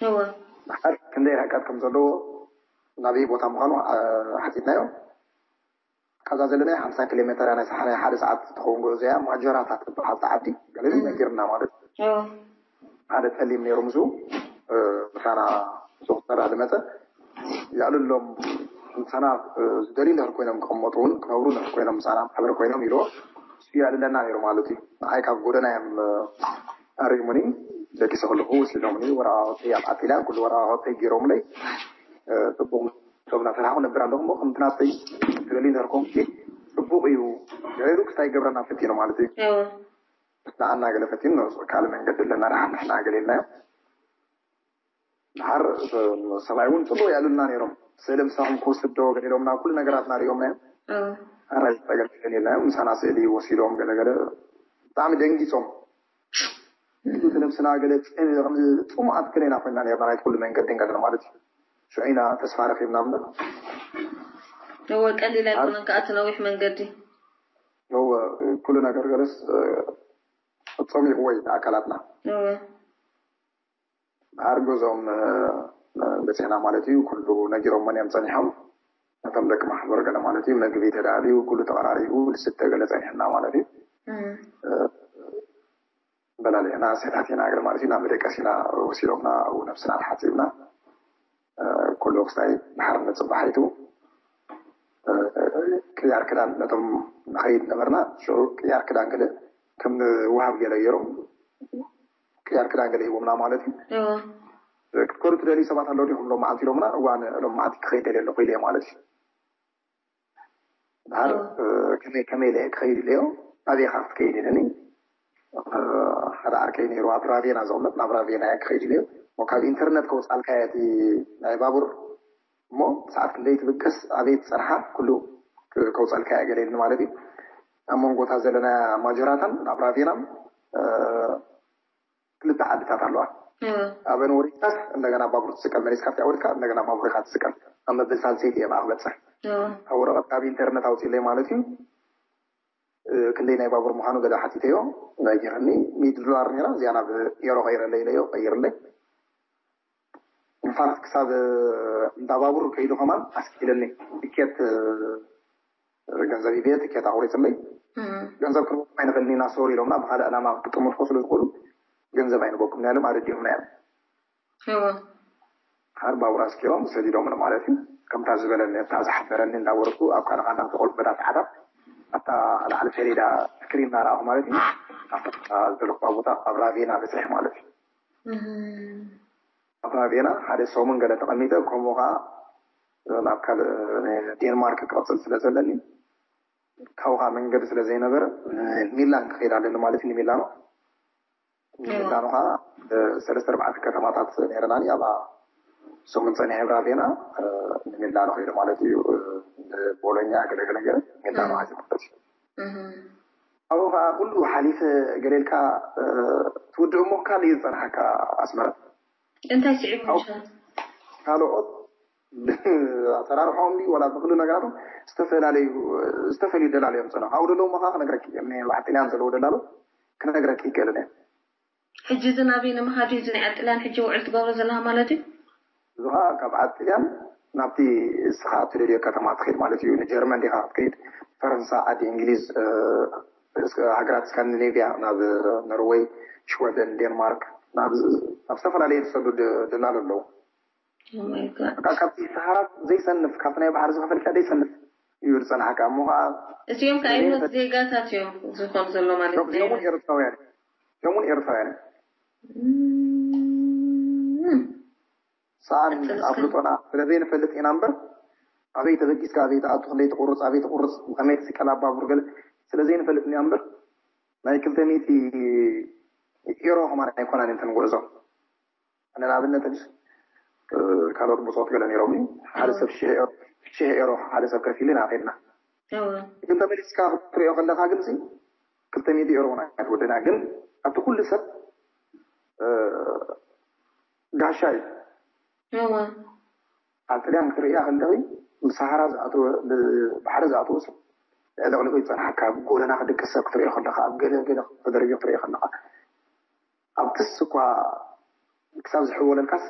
እወ። ድሓር ክንደይ ርሕቀት ከም ዘለዎ ናበይ ቦታ ምዃኑ ኣ- ሓቲትናዮ። ካብዛ ዘለናዮ ሓምሳ ኪሎ ሜተር እያ፣ ናይ ሰሓ- ናይ ሓደ ሰዓት ትኸውን ጉዕዞ እያ። ማጆራታ ትበሃል እታ ዓዲ ገለ ኢሉ እም። ነጊርና ማለት እዩ። እወ። ሓደ ጸሊም ነይሩ ምስኡ እ፣ ምሳና ምስኡ ክሰርሕ ዝመጸ የዕልሎም። ምሳና እ፣ ዝደልዩ እንድሕር ኮይኖም ክቕመጡ እውን ክነብሩ እንድሕር ኮይኖም ምሳና ማሕበር ኮይኖም ኢልዎ። የዕልለና ነይሩ ማለት እዩ። ንዓይ ካብ ጎደና እዮም ኣሪሙኒ። ደቂሰ ከለኹ ወሲዶምኒ፣ ወረቓቕቲ ኣብ ዓጢላ ኩሉ ወረቓቕቲ ገይሮምለይ። ጽቡቕ ሰብ እናሰራሕኩ ነብር ኣለኹ። እሞ ከምቲ ናተይ ትደልዩ እንተርኩም ጽቡቕ እዩ። ገይሩ ክስታይ ገብረና ፈቲኑ ማለት እዩ። ንዓና ገለ ፈቲኑ፣ ካልእ መንገዲ ኣለና፣ ንሓ- ንሕና ገለ ኢልናዮ። ድሓር ሰብኣይ እውን ጽቡቕ የዕልልና ነይሮም። ስእሊ ምሳኹም ክወስድ ዶ ገለ ኢሎምና፣ ኩሉ ነገራትና ሪኦምና እዮም። ኣራይ ጸገም የለን ኢልናዮም። ምሳና ስእሊ ወሲዶም ገለ ገለ ብጣዕሚ ደንጊጾም። እቲ ነብስና ገለ ጽ- ጽሙኣት ገለ ኢና ኮይና ነርና፣ ናይቲ ኩሉ መንገዲ ገለ ማለት እዩ። ሽዑ ኢና ተስፋ ረኺብና እምበር። እወ፣ ቀሊል ኣይኮነን ከኣ እቲ ነዊሕ መንገዲ። እወ፣ ኩሉ ነገር ገለስ ጸሚቕዎ እዩ ኣካላትና። ድሓር ገዝኦም በፂሕና ማለት እዩ። ኩሉ ነጊሮሞን እዮም ፀኒሖም። ነቶም ደቂ ማሕበር ገለ ማለት እዩ፣ መግቢ ተዳልዩ፣ ኩሉ ተቐራሪቡ፣ ዝስተ ገለ ፀኒሕና ማለት እዩ። በላሊዕና፣ ኣሰታቲና ገለ ማለት እዩ፣ ናብ መደቀሲና ወሲዶምና፣ ኣብኡ ነብስና ተሓፂብና። ኩሉ ክስታይ ድሓር ንፅባሒቱ ቅያር ክዳን ነቶም ንኸይድ ነበርና። ሽዑ ቅያር ክዳን ገለ ከም ንወሃብ ገለ ገይሮም ቅያር ክዳን ገለ ሂቦምና ማለት እዩ። ክትከዱ ትደልዩ ሰባት ኣለዉ ዲኹም ሎም መዓልቲ ኢሎምና። እዋን ሎም መዓልቲ ክኸይድ ደልየ ኣለኹ ኢለ ማለት እዩ። ድሓር ከመይ ከመይ ኢለ ክኸይድ ኢለዮ። ኣበይ ኢኻ ክትከይድ ኢለኒ። ሓደ ዓርከይ ነይሩ ኣብ ራቬና ዘቕመጥ፣ ናብ ራቬና እየ ክኸይድ ኢለዮ። እሞ ካብ ኢንተርነት ከውፃልካ እየ እቲ ናይ ባቡር እሞ ሰዓት ክንደይ ትብገስ፣ ኣበይ ትፀንሓ፣ ኩሉ ከውፀልካ እየ ገለ ኢልኒ ማለት እዩ። ኣብ መንጎታ ዘለና ማጀራታን ናብ ራቬናን ክልተ ዓድታት ኣለዋ። ኣበን ወሪድካስ እንደገና ባቡር ትስቀል፣ መሊስካ ኣብቲ ወሪድካ እንደገና ባቡር ኢኻ ትስቀል። ኣብ መበል ሳልሰይቲ እየ ብኣ ክበፅሕ። ኣብ ወረቐት ካብ ኢንተርነት ኣውፂለይ ማለት እዩ። ክንደይ ናይ ባቡር ምዃኑ ገለ ሓቲተዮ። ነጊርኒ፣ ሚእቲ ዶላር ነይራ፣ እዚኣ ናብ ኤሮ ቀይረለይ ኢለዮ፣ ቀይርለይ። ኢንፋክት ክሳብ እንዳ ባቡር ከይዱ ከማን ኣስኪለኒ። ትኬት ገንዘብ ሂበ ትኬት ኣቑሪፅለይ። ገንዘብ ክንበኩም ኣይንኽእልን ኢና ሶሪ ኢሎምና፣ ብካልእ ዕላማ ክጥምርኮ ስለ ዝኽእሉ ገንዘብ ኣይንበኩም ኢና ኢሎም ኣረዲኦምና እዮም። እወ ሓር ባቡር ኣስኪሮም ሰዲዶምኒ ማለት እዩ። ከምታ ዝበለኒ እታ ዝሓበረኒ እንዳወረድኩ ኣብ ካናኻና ተቆልበዳ ሰዓታት ኣብታ ላዕሊ ፈሪዳ ስክሪን እናረኣኹ ማለት እዩ። ኣብታ ዘለኹዋ ቦታ ኣብ ራቬና በፅሐ ማለት እዩ። ኣብ ራቬና ሓደ ሰሙን ገለ ተቐሚጠ፣ ከምኡ ከዓ ናብ ካልእ ዴንማርክ ክቕፅል ስለ ዘለኒ ካብኡ ከዓ መንገዲ ስለ ዘይነበረ ሚላን ክኸይድ ኣለኒ ማለት እዩ። ንሚላኖ ሚላኖ ከዓ ሰለስተ ኣርባዕተ ከተማታት ነይረናኒ ኣብኣ ሰሙን ፀኒሐ ራቬና ንሚላኖ ከይደ ማለት እዩ። ቦሎኛ ገለገለገለ ሚላኖ ሓዚ ማለት እዩ። ኣብኡ ከዓ ኩሉ ሓሊፈ ገሌልካ ትውድእ እሞ ካልእ እዩ ዝፀንሓካ ኣስመራ። እንታይ ስዒቡ ምሻ ካልኦት ኣሰራርሖም ድዩ ዋላ ብክሉ ነገራቶም ዝተፈላለዩ ዝተፈልዩ ደላሎ እዮም ፀንሑ። ኣብኡ ደለዉ መኻ ክነግረኪ እዮም። ባሕጢልያን ዘለዉ ደላሎ ክነግረኪ ይክእልን እዮም። ሕጂ እዚ ናበይ ንምኻድ እዩ? እዚ ናይ ኣጥልያን ሕጂ ውዕል ትገብሮ ዘለኻ ማለት እዩ? እዚ ከዓ ካብ ኣጥልያን ናብቲ እስኻ እትደልዮ ከተማ ትኸይድ ማለት እዩ። ንጀርመን ዲኻ ክትከይድ፣ ፈረንሳ፣ ዓዲ እንግሊዝ፣ ሃገራት ስካንዲኔቪያ፣ ናብ ኖርወይ፣ ሽወደን፣ ዴንማርክ፣ ናብ ዝተፈላለዩ ዝሰዱ ደላሎ ኣለዉ። Oh my God። በቃ ካብቲ ሰሃራ ዘይሰንፍ፣ ካብቲ ናይ ባሕሪ ዝኸፈልካ ዘይሰንፍ እዩ ዝጸንሓካ። እሞ ኸዓ እዚኦም ከኣ ኣይሞት ዜጋታት እዮም ዝኾኑ ዘሎ ማለት እዚኦም እውን ኤርትራውያን እዮም። እዚኦም እውን ኤርትራውያን እዮም። እም። ሰኣን ቀጽል እስከ። ኣፍልጦና ስለ ዘይንፈልጥ ኢና እምበር ኣበይ ተበጊስካ፣ ኣበይ ትኣቱ፣ ክንደይ ትቁርጽ፣ ኣበይ ትቁርጽ፣ ብኸመይ ትስቀል ኣብ ባቡር ገለ ስለ ዘይንፈልጥ ኢና እምበር ናይ ክልተ ሚእቲ ኤሮ ከማን ኣይኮናን እየን እተን ጉዕዞ። ኣነ ንኣብነት ሕጂ ካልኦት ብጾት ገለ ነይሮም እዩ ሓደ ሰብ ሽሕ ኤሮ፣ ሽሕ ኤሮ ሓደ ሰብ ከፊልና ከድና። እወ። ግን ተመሊስካ ክትሪኦ ከለካ ግን ሲ ክልተ ሚእቲ ኤሮ እውን ኣይትወደና። ግን ኣብቲ ኩሉ ሰብ ጋሻ እዩ። እወ። ኣብ ጥልያን ክትርእያ ከለኺ ብሰሃራ ዝኣተወ ብባሕሪ ዝኣተወ ሰብ ዕልቕልቑ ይፀንሓካ። ብጎደና ክድቅስ ሰብ ክትሪኦ ከለካ ኣብ ገለ ገለ ተደርብዮ ክትሪኦ ከለካ ኣብ ክስ እኳ ክሳብ ዝሕወለልካስ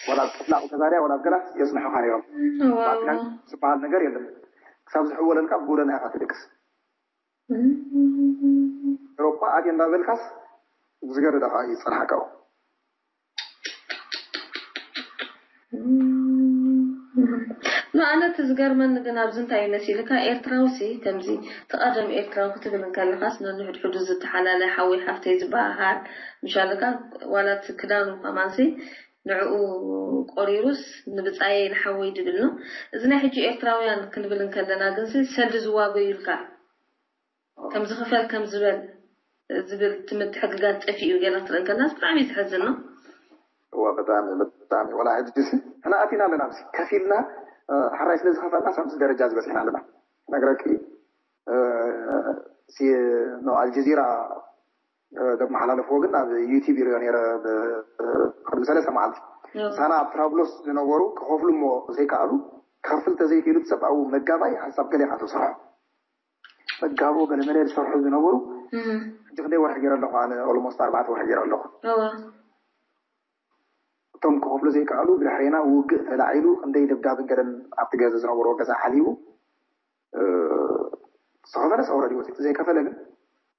ዋላ ኣብ ጥፍላቕ ተዛርያ ዋላ ኣብ ገላስ የፅንሑኻ ነይሮም። እወ። ባዕልና ዝበሃል ነገር የለን። ክሳብ ዝሕወለልካ ብጎደና ኢኻ ትድቅስ። ኤሮፓ ኣትየ እንዳበልካስ ዝገደደ ከዓ ይፀንሓካ። ኖ ኣነ እቲ ዝገርመኒ ግን ኣብዚ እንታይ እዩ መሲልካ፣ ኤርትራውሲ ከምዚ እቲ ቀደም ኤርትራዊ ክትብል እንከለኻስ ነንሕድሕዱ ዝተሓላለ ሓወይ ሓፍተይ ዝበሃሃል ምሻልካ፣ ዋላ እቲ ክዳኑ ከማንሲ ንዕኡ ቆሪሩስ ንብጻየይ ንሓወይ ድብል ነው። እዚ ናይ ሕጂ ኤርትራውያን ክንብል እንከለና ግንሲ ሰልዲ ዝዋገዩልካ ከም ዝኽፈል ከም ዝበል ዝብል እቲ ምትሕግጋዝ ጠፊኡ ገለ ክትርኢ እንከለናስ ብጣዕሚ እዩ ዘሕዝን ነው። እዋ ብጣዕሚ ብጣዕሚ ወላ ሕጂ ሲ ሕና ኣቲና ኣለና ሲ ከፊልና ሓራይ ስለ ዝኸፈልና ሳምስ ደረጃ ዝበፅሕና ኣለና ነግረኪ ሲ ነው ኣልጀዚራ ደመሓላለፍዎ ግን ኣብ ዩቲብ ይሪኦ ነረ ቅድሚ ሰለስተ መዓልቲ ሳና ኣብ ትራብሎስ ዝነበሩ ክኸፍሉ እሞ ዘይከኣሉ ክኸፍል ተዘይክኢሉ ሰብ ኣብኡ መጋባይ ሓሳብ ገለ ኢኻ ትሰርሖ መጋቦ ገለመለ ዝሰርሑ ዝነበሩ ሕጂ ክንደይ ወርሒ ገይረ ኣለኹ ኣነ ኦልሞስት ኣርባዕተ ወርሒ ገይረ ኣለኹ እቶም ክኸፍሉ ዘይከኣሉ ብድሕሬና ውግእ ተላዒሉ ክንደይ ደብዳብን ገለን ኣብቲ ገዛ ዝነበርዎ ገዛ ሓሊቡ ዝኸፈለ ሰውረድ ይወፅእ ዘይከፈለ ግን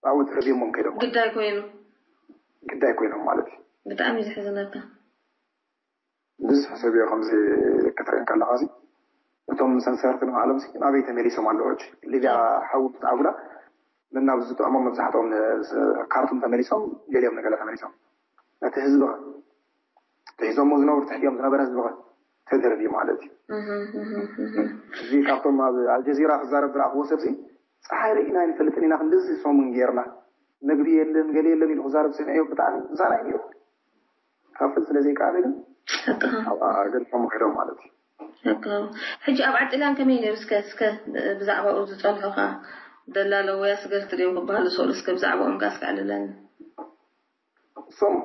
ኣብኡ ተረቢሞም ከይዶም ግዳይ ኮይኑ ግዳይ ኮይኖም ማለት እዩ ብጣዕሚ እዩ ዘሕዝነካ ብዙሕ ሰብ እዮ ከምዚ ክትርኢ ከለኻ እዚ እቶም ሰንሰርቲ ንባዕሎም ሲ ናበይ ተመሊሶም ኣለዎ ሕጂ ሊብያ ሓዊ ምስ ዓጉዳ ነናብ ዝጥዕሞም መብዛሕትኦም ካርቱም ተመሊሶም ገሊኦም ንገለ ተመሊሶም ነቲ ህዝቢ ሒዞሞ ዝነብሩ ትሕቲኦም ዝነበረ ህዝቢ ተደርብዩ ማለት እዩ እዚ ካብቶም ኣብ ኣልጀዚራ ክዛረብ ዝረኣኽዎ ሰብ ሲ ፀሓይ ርኢና ኣይንፈልጥን ኢና ክንድዚ ሰሙን ጌርና ምግቢ የለን ገለ የለን ኢሉ ክዛረብ ሰሚዐዮ ብጣዕሚ ምሳና እዩ ነይሩ ክኸፍል ስለ ዘይከኣለ ግን ኣብኣ ገዲፎም ከይዶም ማለት እዩ። ሕጂ ኣብ ዓጢላን ከመይ ነይሩ? እስከ እስከ ብዛዕባኡ ዝጸንሑኻ ደላሎ ወይ ኣስገርቲ ድዮም ክበሃሉ ዝኽእሉ እስከ ብዛዕባኦም ከ እስከ ኣዕልለኒ። እሶም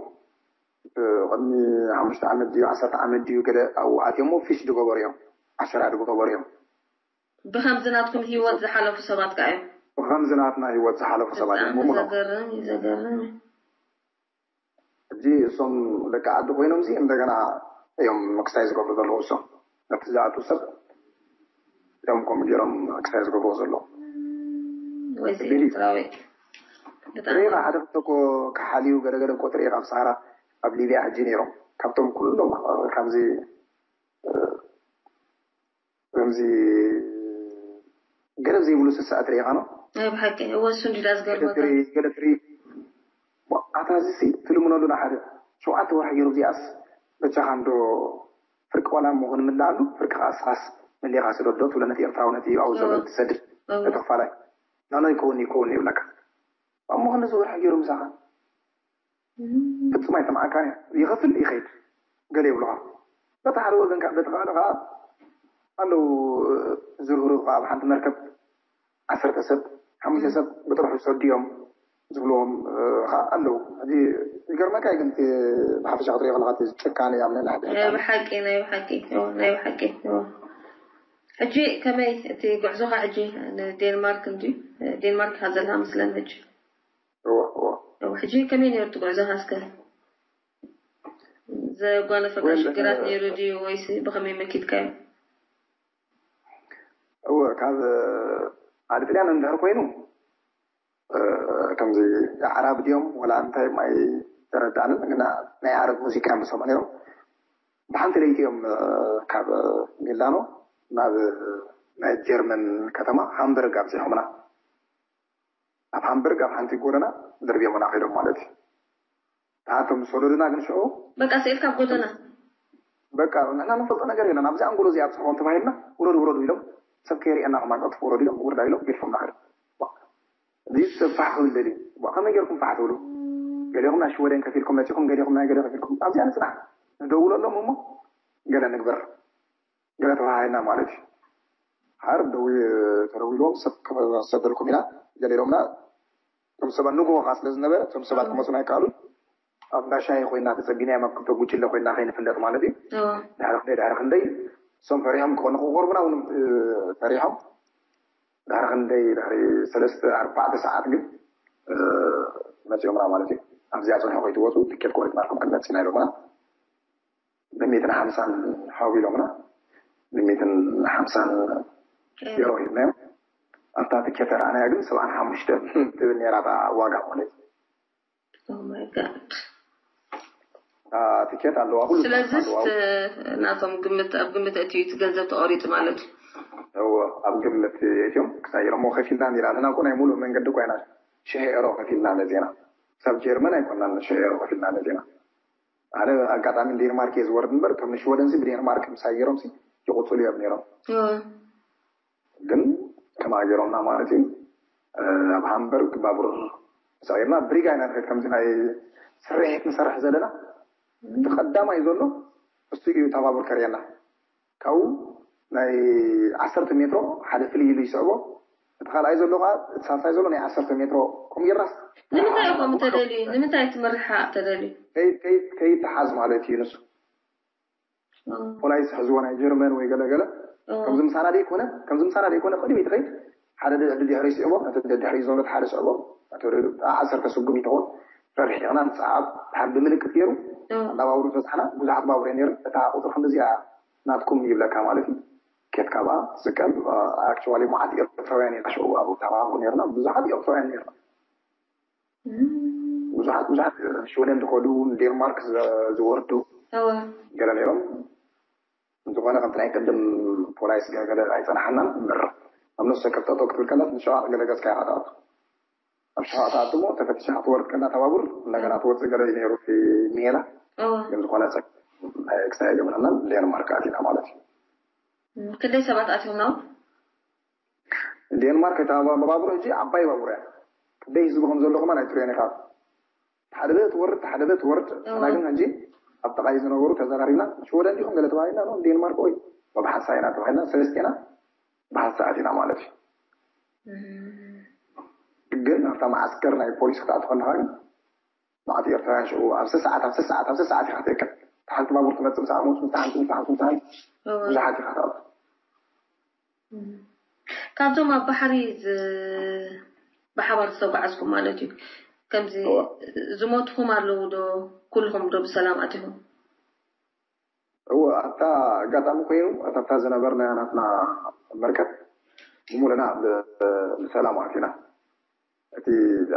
ቅድሚ ሓሙሽተ ዓመት ድዩ ዓሰርተ ዓመት ድዩ ገለ ኣብኡ ኣትዮሞ ፊሽ ድገበሩ እዮም ዓሸራ ድገበሩ እዮም። ብኸምዚ ናትኩም ህይወት ዝሓለፉ ሰባት ከኣ እዮም። ብኸምዚ ናትና ህይወት ዝሓለፉ ሰባት እዮም። ብጣዕሚ ዘገርም እዩ ዘገርም እዩ። ሕጂ እሶም ደቂ ዓዲ ኮይኖም ዚ እንደገና እዮም ክስታይ ዝገብሩ ዘለዉ እሶም ነቲ ዝኣቱ ሰብ እዮም ከምኡ ገይሮም ክስታይ ዝገብርዎ ዘለዉ ወይ ኤርትራዊ ሪኢኻ ሓደ ክልተ እኮ ክሓልዩ ገለገለ እኮ ትርኢ ካብ ሰሃራ ኣብ ሊብያ ሕጂ ነይሮም ካብቶም ኩሎም ካብዚ ከምዚ ገደብ ዘይብሉ ስስዐት ርኢኻ ነው ናይ ብሓቂ እወ እሱ እንዲዳ ዝገርመካ ገለ ትርኢ ኣታ እዚ ትልምነሉ ንሓደ ሸውዓተ ወርሒ ገይሩ እዚኣስ በጃኻ እንዶ ፍርቂ ዋላ እሞ ክንምልኣሉ ፍርቂ ከዓ ስኻስ መሊኻ ስደዶ ትብለ ነቲ ኤርትራዊ ነቲ ኣብኡ ዘሎ ትሰድድ ነቲ ክፋላይ ናኖ ይከውን ይከውን ይብለካ እሞ ክንዚ ወርሒ ገይሩ ምሳኻ ፍጹም ኣይሰምዓካን እዩ። ይኸፍል ይኸይድ ገለ ይብሉኻ። በቲ ሓደ ወገን ከዓ በቲ ካልእ ከዓ ኣለዉ ዝርህሩ ከዓ ኣብ ሓንቲ መርከብ ዓሰርተ ሰብ ሓሙሽተ ሰብ ብጥርሑ ዝሰዱ እዮም ዝብልዎም ከዓ ኣለዉ። ሕዚ ይገርመካ እዩ ግን እቲ ብሓፈሻ ክትሪኦ ከለካ እቲ ጭካኔ ኣብ ናይ ናይ ብሓቂ ናይ ብሓቂ ናይ ብሓቂ ሕጂ ከመይ እቲ ጉዕዞኻ ሕጂ ንዴንማርክ እንዲ ዴንማርክ ኢኻ ዘለኻ መስለን ሕጂ እወ እወ ሕጂ ከመይ ነይሩ እቲ ጉዕዞኻ እስከ ዘጓነፈካ ሽግራት ነይሩ ድዩ ወይስ ብኸመይ መኪትካዮ እወ ካብ ዓዲ ጥልያን እንድሕር ኮይኑ ከምዚ ኣዕራብ ድዮም ወላ እንታይ ማይ ተረዳንን ግና ናይ ዓረብ ሙዚቃ እዮም ዝሰምዑ ነይሮም ብሓንቲ ለይቲ እዮም ካብ ሚላኖ ናብ ናይ ጀርመን ከተማ ሃምበርግ ኣብፂሖምና ኣብ ሃምበርግ ኣብ ሓንቲ ጎደና ደርብዮምና ከይዶም ማለት እዩ። እቶም ዝሰደዱና ግን ሽዑ በቃ ስኢልካ ኣብ ጎደና በቃ ንሕና ንፈልጦ ነገር የለን ኣብዚ ኣንጎሎ እዚ ኣብፅሕዎም ተባሂልና ውረዱ ውረዱ ኢሎም ሰብ ከይሪአና ከማን ቀልጥፉ ውረዱ ኢሎም ውርዳ ኢሎም ገዲፎምና ከይዶም። እዚ ሰብ ፋሕ ክብል ደልዩ ከመይ ገይርኩም ፋሕ ትብሉ? ገሊኹም ናይ ሽወደን ከፊልኩም መፂኹም ገሊኹም ናይ ገለ ከፊልኩም ኣብዚኣ ንፅናሕ ንደውለሎም እሞ ገለ ንግበር። ገለ ተባሃሂልና ማለት እዩ። ሓር ደዊ ተደዊልዎም ሰብ ክሰደልኩም ኢና ገለ ኢሎምና። እቶም ሰባት ንግሆ ከዓ ስለ ዝነበረ እቶም ሰባት ክመፁና ኣይከኣሉን። ኣብ እንዳሻሂ ኮይና ተፀጊናዮም ኣብ ክልተ ጉጅለ ኮይና ከይንፍለጥ ማለት እዩ። ድሕሪ ክንደይ ድሕሪ ክንደይ እሶም ፈሪሖም ክኾኑ ክቆርቡና እውን ፈሪሖም። ድሕሪ ክንደይ ድሕሪ ሰለስተ ኣርባዕተ ሰዓት ግን መፂኦምና ማለት እዩ። ኣብዚኣ ፅንሑ ከይትወፁ ትኬት ቆሪፅናልኩም ክንመፅእ ኢና ኢሎምና። ብሚእትን ሓምሳን ሓዊሎምና ብሚእትን ሓምሳን ዩሮ ሂብናዮም ኣብታ ትኬት ተረኣናያ ግን ሰብዓን ሓሙሽተን ትብል ነራ ዋጋ ማለት እዩ። ትኬት ኣለዋ፣ ኩሉ ስለዚስ ናቶም ግምት ኣብ ግምት እቲ እቲ ገንዘብ ተቆሪጡ ማለት እዩ። ኣብ ግምት እትዮም ክሳይሮሞ ከፊልና ኒራ ንሕና እኮ ናይ ሙሉእ መንገዲ እኮ ኢና ሽሕ ኤሮ ከፊልና መፂና። ክሳብ ጀርመን ኣይኮናን ሽሕ ኤሮ ከፊልና መፂና። ኣነ ኣጋጣሚ ንዴንማርክ እየ ዝወርድ እምበር እቶም ንሽወደን ሲ ብዴንማርክ ምሳይ ገይሮም ሲ ይቁፅሉ እዮም ነይሮም። ግን ከማ ገይሮምና ማለት እዩ። ኣብ ሃምበርግ ባቡር ተሳኢርና ብሪጋ ኢና ንኸይድ ከምዚ ናይ ስርሒት ንሰርሕ ዘለና እቲ ቀዳማይ ዘሎ እሱ እዩ እታ ባቡር ከርእየና። ካብኡ ናይ ዓሰርተ ሜትሮ ሓደ ፍልይ ኢሉ ይስዕቦ። እቲ ካልኣይ ዘሎ ከዓ እቲ ሳልሳይ ዘሎ ናይ ዓሰርተ ሜትሮ ከምኡ ጌርናስ ንምንታይ ከምኡ ተደልዩ? ንምንታይ ትምርሓ ተደልዩ? ከይድ- ከይድ- ከይተሓዝ ማለት እዩ ንሱ። ፖላይስ ሕዝዎ ናይ ጀርመን ወይ ገለገለ ከምዚ ምሳና ደይኮነ ከምዚ ምሳና ደይኮነ ቅድሚ ትኸይድ ሓደ ድሕሪ ስዕቦ ነቲ ድሕሪ ዘሎ ሓደ ስዕቦ ዓሰርተ ስጉም ይኸውን ረርሒቕና ንፀዓብ ድሓር ብምልክት ገይሩ እንዳባብሩ ዝበፅሓና ብዙሓት ባቡር ነይሩ እታ ቁፅሪ ክንዲዚኣ ናትኩም ይብለካ ማለት እዩ። ኬትካ ብኣ ስቀል ኣክቹዋሊ መዓት ኤርትራውያን ኢና ሽዑ ኣብኡ ተባብሩ ነርና ብዙሓት ኤርትራውያን ነርና ብዙሓት ብዙሓት ሽወደን ዝኸዱ ንዴንማርክ ዝወርዱ ገለ ነይሮም። ዝኾነ ከምቲ ናይ ቅድም ፖላይስ ገለ ኣይፀናሓናን እምበር ኣብ ነፍሰ ከፍተቶ ክትብል ከላ ንሸዋቕ ገለ ገፅካ ኢኻ ትኣቱ። ኣብ ሸዋቕ ትኣቱ እሞ ተፈቲሻ ክትወርድ ከላ ተባቡር እንደገና ትወፅእ ገለ እዩ ነይሩ እቲ ሜላ ግን ዝኾነ ፀ ክስታይ ኣይገብረናን ዴንማርክ ኣቲና ማለት እዩ። ክንደይ ሰባት ኣትዮም ናው? ዴንማርክ እታ ባቡር ሕጂ ዓባይ ባቡር እያ። ክንደይ ህዝቢ ከም ዘሎ ከማን ኣይትርእዮን ኢኻ። ሓደ ትወርድ ሓደ ትወርድ እና ግን ሕጂ ኣብ ጥቓይ ዝነበሩ ተዘራሪብና ሽወደን ዲኹም ገለ ተባሂልና ኖ ዴንማርክ ወይ ብሓንሳ ኢና ተባሂልና ሰለስቴና ብሓንሳ ኣቲና ማለት እዩ። ግን ኣብታ መዓስከር ናይ ፖሊስ ክትኣቱ ከለኻ ግን መዓት ኤርትራውያን ሽዑ ኣብ ሰዓት ኣብ ሰዓት ኣብ ሰዓት ኢኻ ትእከብ። ሓንቲ ባቡር ትመጽእ ምስ ዓመት ምስ ሓንቲ ምስ ሓንቲ ምስ ሓንቲ ብዙሓት ኢኻ ትኣቱ። ካብዞም ኣብ ባሕሪ ብሓባር ዝተጓዓዝኩም ማለት እዩ ከምዚ ዝሞትኹም ኣለዉ ዶ? ኩልኹም ዶ ብሰላም ኣቲኹም? እወ ኣብታ ኣጋጣሚ ኮይኑ ኣብታ ዝነበርናያ ናትና መርከብ ብሙሉና ብሰላም ኣቲና። እቲ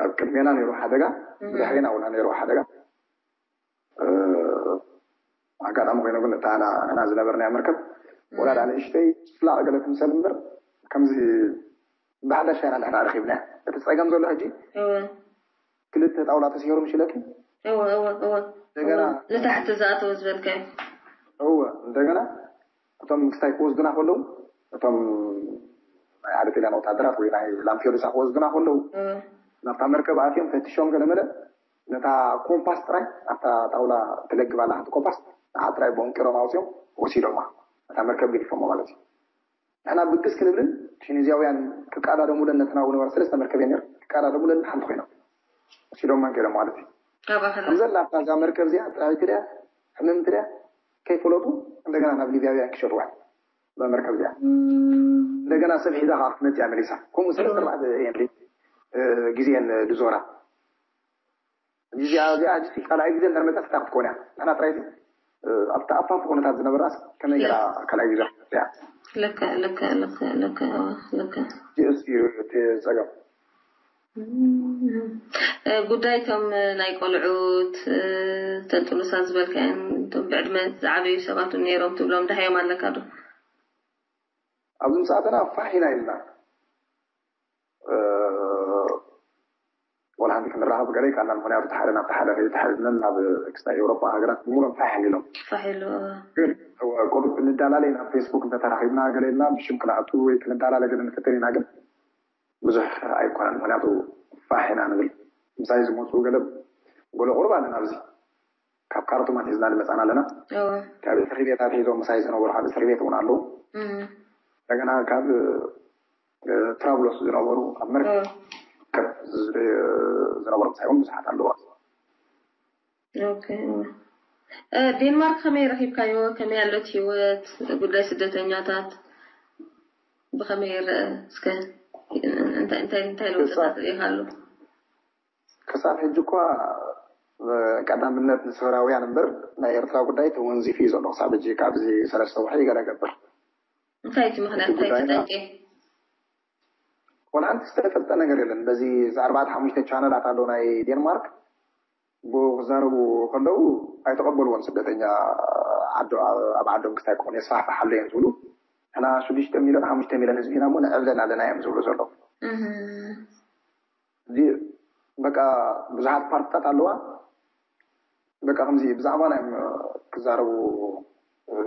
ኣብ ቅድሜና ነይሩ ሓደጋ ብድሕሬና ውና ነይሩ ሓደጋ ኣጋጣሚ ኮይኑ ግን እታ ንሕና ዝነበርናያ መርከብ ወላ ዳ ንእሽተይ ስላቕ ገለ ትምሰል እምበር ከምዚ ብሓዳሽ ኢና ንሕና ረኺብናያ። እቲ ፀገም ዘሎ ሕጂ ክልተ ጣውላ ተሰይሩ ምሽለኪ እወ እወ እወ እንደገና ንታሕቲ ዝኣተወ ዝበልካዮ እወ እንደገና እቶም ክስታይ ክወስዱና ከለዉ እቶም ናይ ዓዲ ጣልያን ወታደራት ወይ ናይ ላምፔዱሳ ክወስዱና ከለዉ ናብታ መርከብ ኣትዮም ፈትሾም ገለመለ ነታ ኮምፓስ ጥራይ ኣብታ ጣውላ ትለግብ ኣላ ሓንቲ ኮምፓስ ንዓ ጥራይ ቦንቂሮም ኣውፅኦም ወሲዶማ ነታ መርከብ ገዲፎሞ ማለት እዩ። ንሕና ብግስ ክንብልን ቱኒዝያውያን ክቃዳደሙለን ነተን ኣብኡ ነበራ ሰለስተ መርከብ እየን ነይረን ክቃዳደሙለን ሓንቲ ኮይኖም ወሲዶማ ገይሮም ማለት እዩ። ካባኸላ ከም ዘላ ኣብታ እዛ መርከብ እዚኣ ጥራይቲ ድያ ሕምምቲ ድያ ከይፈለጡ እንደገና ናብ ሊብያውያን ክሸጥዋ እዛ መርከብ እዚኣ እንደገና ሰብ ሒዛ ከዓ ክትመፅእ እያ መሊሳ። ከምኡ ሰለስተ ኣርባዕተ እየን ሪ- እ፣ ግዜን ዝዞራ እዚኣ እዚኣ ሕጂ ካልኣይ ግዜ እንድሕር መፅኣ እንታይ ክትኮን እያ? ንሕና ጥራይ ሲ ኣብቲ ኣፋፍ ኩነታት ዝነበራስ ከመይ ገይራ ካልኣይ ግዜ ክትመፅእ እያ? ልክዕ ልክዕ ልክዕ ልክዕ ልክዕ እዚኡስ እዩ እቲ ፀገም። ጉዳይ እቶም ናይ ቆልዑት እተን ጥኑሳት ዝበልካየን እቶም ብዕድመ ዝዓበዩ ሰባት እውን ነይሮም ትብሎም ደሃዮም ኣለካ ዶ? ኣብዚ ምስ ኣተና ፋሕ ኢና ኢልና ወላ ሓንቲ ክንራኸብ ገለ ይካልና ምክንያቱ ሓደ ናብቲ ሓደ ከይተሓዝነን ናብ ክስታይ ኤውሮጳ ሃገራት ብምሎም ፋሕ ኢሎም ፋሕ ኢሉ ግን ቁሩብ ንዳላለይ ናብ ፌስቡክ እንተተራኺብና ገለ ኢልና ብሽም ክነኣቱ ወይ ክንዳላለ ገለ ንፍትን ኢና ግን ብዙሕ ኣይኮነን። ምክንያቱ ፋሕ ኢና ንብል ምሳይ ዝመፁ ገለ ጎለ ቁሩብ ኣለና ኣብዚ ካብ ካርቱም ኣትሒዝና ዝመፃና ኣለና። ካብ እስሪ ቤት ኣትሒዞም ምሳይ ዝነበሩ ካብ እስሪ ቤት እውን ኣለዉ። እንደገና ካብ ትራብሎስ ዝነበሩ ኣብ መርከብ ዝነበሩ ምሳይ እውን ብዙሓት ኣለዉ። ዴንማርክ ከመይ ረኺብካዮ? ከመይ ኣሎት ህይወት ጉዳይ ስደተኛታት ብኸመይ ይረአ? እስከ እንታይ እንታይ እንታይ ለውጥታት ርኢኻሉ? ክሳብ ሕጂ እኳ ቀዳምነት ንስውራውያን እምበር ናይ ኤርትራ ጉዳይ ተወንዚፉ እዩ ዘሎ። ክሳብ ሕጂ ካብዚ ሰለስተ ወርሒ ገለ ገብር እንታይ እቲ ምኽንያት እንታይ እቲ ጠንቂ? ወላ ሓንቲ ዝተፈልጠ ነገር የለን። በዚ ኣርባዕተ ሓሙሽተ ቻነላት ኣሎ ናይ ዴንማርክ ብኡ ክዛረቡ ከለዉ ኣይተቐበልዎን። ስደተኛ ዓዶ ኣብ ዓዶም ክስታይ ክኾኑ የስፋሕፍሓሉ እዮም ዝብሉ። ንሕና ሽዱሽተ ሚልዮን ሓሙሽተ ሚልዮን ህዝቢ ኢና እሞ ንዕብለል ኣለና እዮም ዝብሉ ዘለዉ። እዚ በቃ ብዙሓት ፓርትታት ኣለዋ። በቃ ከምዚ ብዛዕባና እዮም ክዛረቡ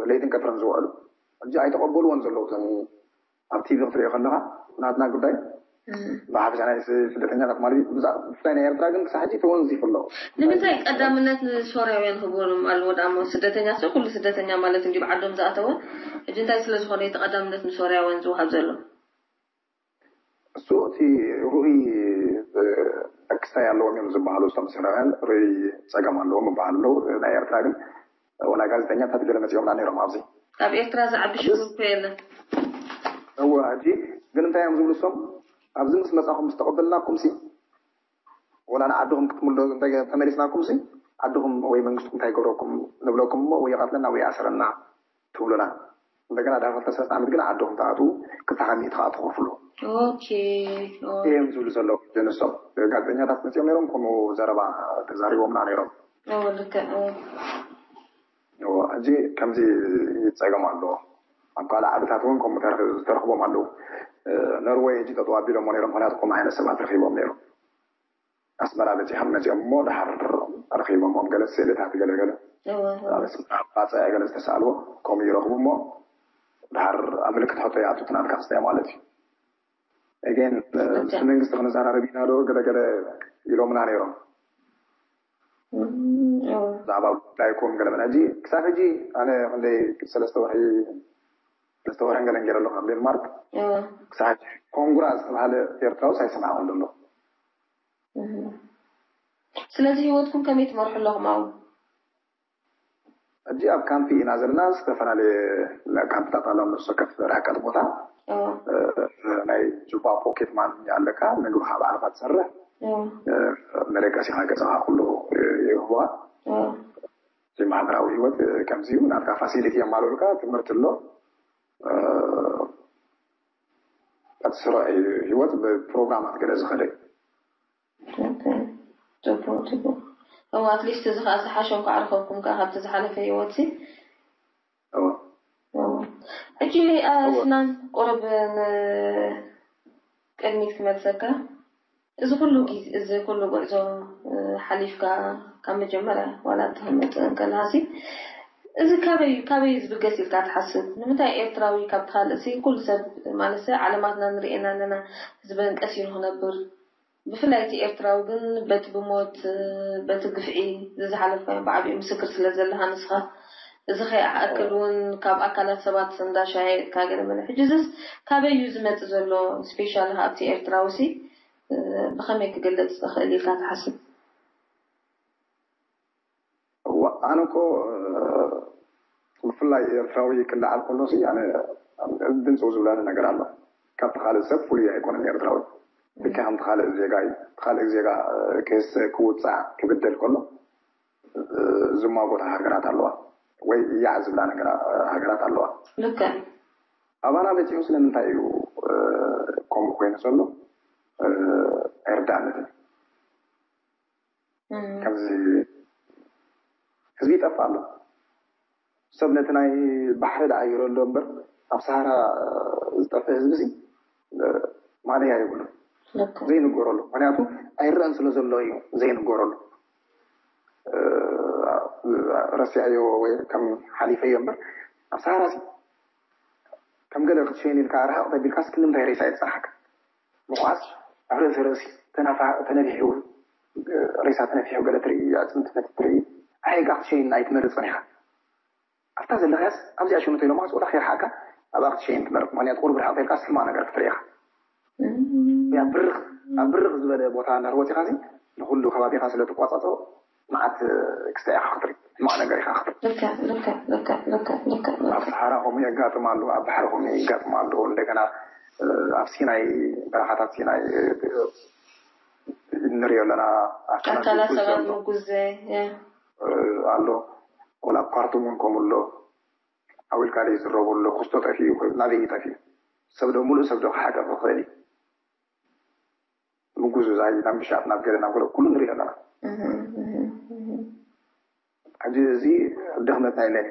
ለይትን ቀትርን ዝውዕሉ። ሕጂ ኣይተቐበልዎን ዘለዉ እዞም ኣብ ቲቪ ክትሪኦ ከለኻ ናትና ጉዳይ ብሓፈሻ ናይ ስደተኛታት ማለት እዩ። ብፍላይ ናይ ኤርትራ ግን ክሳብ ሕጂ ተወንዚፉ ኣሎ። ንምንታይ ቀዳምነት ንሶርያውያን ክህብዎም ኣለዎ ደኣ እሞ? ስደተኛ ሲ ኩሉ ስደተኛ ማለት እንዲዩ ብዓዶም ዝኣተወ። ሕጂ እንታይ ስለ ዝኾነ እቲ ቀዳምነት ንሶርያውያን ዝወሃብ ዘሎ? እሱ እቲ ርኡይ ክስታይ ኣለዎም እዮም ዝበሃሉ እቶም ሶርያውያን ርኡይ ጸገም ኣለዎም ይበሃሉ ኣለዉ። ናይ ኤርትራ ግን ወላ ጋዜጠኛታት ገለ መጺኦምና ነይሮም ኣብዚ። ኣብ ኤርትራ ዝዓቢ ሽግር እኮ የለን። እወ፣ ሕጂ ግን እንታይ እዮም ዝብሉ እሶም? ኣብዚ ምስ መጻኹም ምስ ተቐበልናኩም ሲ ወላ ንዓድኹም ክትምለሱ ተመሊስናኩም ሲ ዓድኹም ወይ መንግስትኩም እንታይ ይገብረኩም ንብለኩም እሞ ወይ ይቐትለና ወይ ይኣስረና ትብሉና። እንደገና ድሕሪ ክልተ ሰለስተ ዓመት ግን ዓድኹም ትኣትዉ ክልተ ካብ ሚእቲ ከዓ ትኸፍሉ እዮም ዝብሉ ዘለዉ። ንሶም ጋዜጠኛታት መፅኦም ነይሮም ከምኡ ዘረባ ተዛሪቦምና ነይሮም። ልክዕ። ሕጂ ከምዚ ይፀገም ኣሎ። ኣብ ካልእ ዓድታት እውን ከምኡ ዝተረኽቦም ኣለዉ። ኖርወይ ሕጂ ጠጠው ኣቢሎሞ ነይሮም፣ ምክንያቱ ከምኡ ዓይነት ሰባት ረኺቦም ነይሮም። ኣስመራ በፂሖም መፂኦም እሞ ድሓር ረኺቦሞም ገለ ስእልታት ገለ ገለ ባፅዕ ገለ ዝተሰኣልዎ ከምኡ ይረኽቡ እሞ ድሓር ኣብ ምልክት ሕቶ ይኣቱ ትናትካ ክስታይ ማለት እዩ። ግን ምስ መንግስቲ ክንዘራረብ ኢና ዶ ገለ ገለ ኢሎምና ነይሮም። ብዛዕባ ጉዳይኩም ገለ መን ሕጂ ክሳብ ሕጂ ኣነ ክንደይ ሰለስተ ወርሒ ሰለስተ ወርሕን ገለን ገይረ ኣለኹ ኣብ ዴንማርክ። ክሳብ ሕጂ ኮንጉራ ዝተባሃለ ኤርትራውስ ኣይሰማዕኹን ዘሎ። ስለዚ ህይወትኩም ከመይ ትመርሑ ኣለኹም ኣብኡ? ሕጂ ኣብ ካምፕ ኢና ዘለና። ዝተፈላለየ ካምፕታት ኣሎ፣ ነፍሲ ወከፍ ርሕቀት ቦታ። ናይ ጁባ ፖኬት ማኒ ኣለካ፣ ምግብኻ ባዕልኻ ትሰርሕ፣ መደቀሲኻ ገዛኻ ኩሉ ይህቡኻ። እቲ ማሕበራዊ ህይወት ከምዚ እዩ። ናትካ ፋሲሊቲ የማልኡልካ፣ ትምህርቲ ኣሎ። እቲ ስሩዕ ህይወት ብፕሮግራማት ገለ ዝኸደ እዩ። ጽቡቅ ጽቡቅ። እዋ ኣትሊስት እዚ ከዓ ዝሓሸ እንኳ ኣረኸብኩም ከዓ ካብቲ ዝሓለፈ ህይወት ሲ። ሕጂ ፍናን ቁርብ ንቅድሚት ክመልሰካ። እዚ ኩሉ ግዜ እዚ ኩሉ ጉዕዞ ሓሊፍካ ካብ መጀመርያ ዋላ እንተመፅእ እንከለሃሲ እዚ ካበይ ካበይ ዝብገስ ኢልካ ትሓስብ? ንምንታይ ኤርትራዊ ካብቲ ካልእ ሲ ኩሉ ሰብ ማለት ዓለማትና ንርእየና ኣለና ህዝበን ቀሲኑ ክነብር ብፍላይ እቲ ኤርትራዊ ግን በቲ ብሞት በቲ ግፍዒ ዝዝሓለፍካዮ ብዓቢኡ ምስክር ስለ ዘለኻ ንስኻ እዚ ከይኣክል እውን ካብ ኣካላት ሰባት እንዳሻየጥካ ገለ መለ ሕጂ እዚስ ካበይ እዩ ዝመፅእ ዘሎ ስፔሻሊ ኣብቲ ኤርትራዊ ሲ ብኸመይ ክግለፅ ዝኽእል ኢልካ ትሓስብ? እዋ ኣነ እኮ ብፍላይ ኤርትራዊ ክለዓል ከሎ ሲ ኣነ ድምፅው ዝብለኒ ነገር ኣሎ። ካብቲ ካልእ ሰብ ፍሉይ ኣይኮነን ኤርትራዊ። ልክዕ ከምቲ ካልእ ዜጋ እዩ። እቲ ካልእ ዜጋ ክህሰ ክውፃዕ ክብደል ከሎ ዝማጎታ ሃገራት ኣለዋ ወይ ያዕ ዝብላ ነገራ ሃገራት ኣለዋ። ልክዕ። ኣባና በፂሑ ስለምንታይ እዩ ከምኡ ኮይኑ ዘሎ ኣይርዳእነትን። ከምዚ ህዝቢ ይጠፍእ ኣሎ። ሰብ ነቲ ናይ ባሕሪ ደኣ ይረሎ እምበር ኣብ ሰሃራ ዝጠፍእ ህዝቢ ሲ ማለያ የብሉን። ዘይንገረሉ ምክንያቱ ኣይረአን ስለ ዘሎ እዩ ዘይንገረሉ። ረሲዐዮ ወይ ከም ሓሊፈዮ እምበር ኣብ ሰሃራ ሲ ከም ገለ ክትሸይን ኢልካ ርሕቕ ተቢልካስ ክንዲ ምንታይ ሬሳ የብፅሓካ? ምቑዓስ ኣብ ርእሲ ርእሲ ተነፊሑ ሬሳ ተነፊሑ ገለ ትርኢ ኣፅምቲ ነቲ ትርኢ ኣሕሪቕካ ክትሸይን ኣይትመርፅን ኢኻ። ኣብታ ዘለኻያስ ኣብዚኣ ሸመቶ ኢሎምኻስ ወላ ከይረሓቕካ ኣብኣ ክትሸይን ትመርፅ። ምክንያቱ ቁሩብ ርሕቕ ተልካስ ሕማቕ ነገር ክትርኢ ኢኻ። ኣብ ብርኽ ኣብ ብርኽ ዝበለ ቦታ እንዳር ወፂኻሲ ንኹሉ ከባቢኻ ስለ ትቋፃፀሮ መዓት ክስታይ ኢኻ ክትርኢ ሕማቕ ነገር ኢኻ ክትርኢ። ኣብ ሰሓራ ከምኡ የጋጥም ኣሎ፣ ኣብ ባሕሪ ከምኡ የጋጥም ኣሎ። እንደገና ኣብ ሲናይ በረኻታት ሲናይ ንሪኦ ኣለና። ኣካላት ሰባት ምጉዘ ኣሎ። ወላ ኣብ ካርቱም እውን ከምኡ ኣሎ። ዓው ኢልካ ደይ ዝረቡ ኣሎ። ክስቶ ጠፊኡ ናበይ እዩ ጠፊኡ? ሰብ ዶ ሙሉእ ሰብ ዶ ክሓቅቕ ይኽእል እዩ? ምጉዝዛይ ናብ ምሻጥ ናብ ገለ ናብ ገለ ኩሉ ንሪኦ ኣለና። እዚ ድኽመት ናይ ለኒ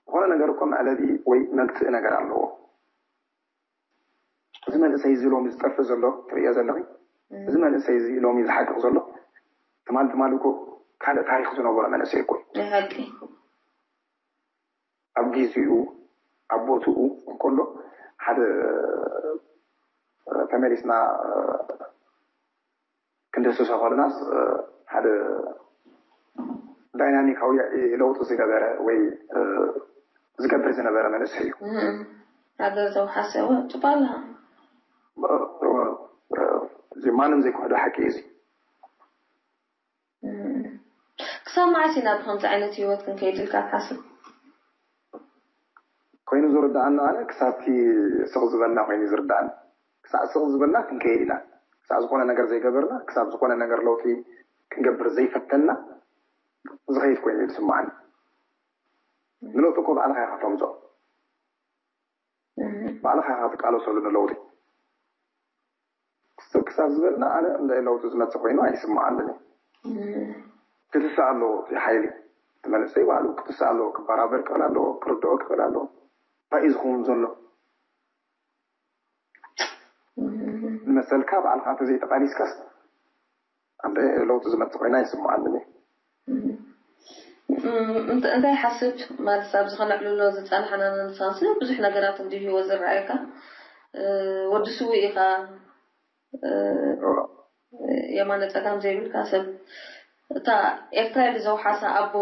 ዝኾነ ነገር እኮ መዕለቢ ወይ መግትኢ ነገር ኣለዎ። እዚ መንእሰይ እዚ ሎሚ ዝጠፍእ ዘሎ ትርእዮ ዘለኺ፣ እዚ መንእሰይ እዚ ሎሚ ዝሓቅቕ ዘሎ ትማል ትማል እኮ ካልእ ታሪኽ ዝነበሮ መንእሰይ እኮ እዩ። ናይ ሓቂ ኣብ ጊዜኡ ኣብ ቦትኡ እንከሎ ሓደ ተመሊስና ክንድህስሶ ከለናስ ሓደ ዳይናሚካዊ ለውጢ ዝገበረ ወይ ዝገብር ዝነበረ መንእሰይ እዩ። ሃገር ዘውሓሰ እወ ጽቡቅ ኣለኻ። እዚ ማንም ዘይክሕዶ ሓቂ እዩ። እዚ ክሳብ መዓስ ኢና ብከምዚ ዓይነት ህይወት ክንከይድ ኢልካ ትሓስብ? ኮይኑ ዝርዳኣና ኣነ ክሳብቲ ስቕ ዝበልና ኮይኑ ዝርዳኣኒ። ክሳብ ስቕ ዝበልና ክንከይድ ኢና። ክሳብ ዝኾነ ነገር ዘይገበርና፣ ክሳብ ዝኾነ ነገር ለውጢ ክንገብር ዘይፈተንና ዝኸይድ ኮይኑ እዩ ዝስምዓኒ። ንለውጢ እኮ ባዕልኻ ኢኻ ተምፅኦ። ባዕልኻ ኢኻ ትቃለሰሉ ንለውጢ። ክሳብ ዝበልና ኣነ እንደ ለውጢ ዝመፅእ ኮይኑ ኣይስምዓንን እዩ። ክትሳእ ኣለዎ እቲ ሓይሊ። እቲ መንእሰይ ባዕሉ ክትሳእ ኣለዎ። ክበራበር ክኽእል ኣለዎ። ክርድኦ ክኽእል ኣለዎ። እንታይ እዩ ዝኸውን ዘሎ? ንመሰልካ ባዕልኻ እንተዘይተቓሊስካስ ኣንተ ለውጢ ዝመፅእ ኮይኑ ኣይስምዓንን እዩ። እንታይ ሓስብ ማለት ኣብዚ ከነዕልሎ ዝፀናሕና ንሳንስ ብዙሕ ነገራት እንዲ ህይወት ዝረኣየካ ወዲ ስውእ ኢኻ የማነ ፀጋም ዘይብልካ ሰብ እታ ኤርትራ ኢሉ ዘውሓሳ ኣቦ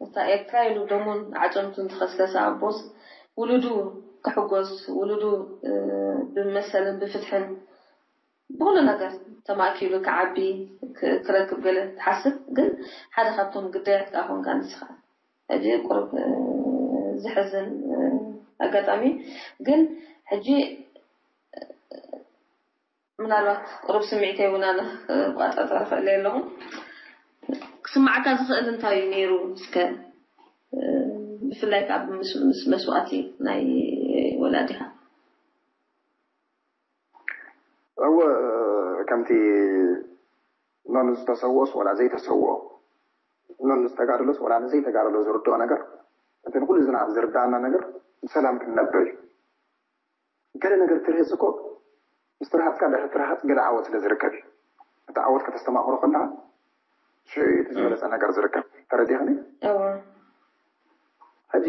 እታ ኤርትራ ኢሉ ደሙን ዓፀምቱን ዝኸስከሰ ኣቦስ ውሉዱ ክሕጎስ ውሉዱ ብመሰልን ብፍትሕን ብኩሉ ነገር ተማእኪሉ ክዓቢ ክረክብ ገለ ትሓስብ ግን ሓደ ካብቶም ግዳያት ከዓ ኮንካ ንስኻ ሕጂ ቁሩብ ዝሕዝን ኣጋጣሚ ግን ሕጂ ምናልባት ቁሩብ ስምዒተይ እውን ኣነ ክቋፃፀር ክእል ኣለኹ ክስማዓካ ዝኽእል እንታይ እዩ ነይሩ እስከ ብፍላይ ከዓ ምስ መስዋእቲ ናይ ወላዲኻ እወ ከምቲ ነን ዝተሰወኦስ ወላ ዘይተሰወኦ ነን ዝተጋደሎስ ወላ ንዘይተጋደሎ ዝርድኦ ነገር እቲ ንኩሉ ዝና ዝርዳኣና ነገር ብሰላም ክንነብር እዩ። ገለ ነገር ትርህፅ እኮ ምስ ትርሃፅካ ድሕሪ ትርሃፅ ገለ ዓወት ስለ ዝርከብ እዩ። እቲ ዓወት ከተስተማቕሮ ከለካ ሽዑ እዩ እቲ ዝበለፀ ነገር ዝርከብ። ተረዲኽኒ? ሕጂ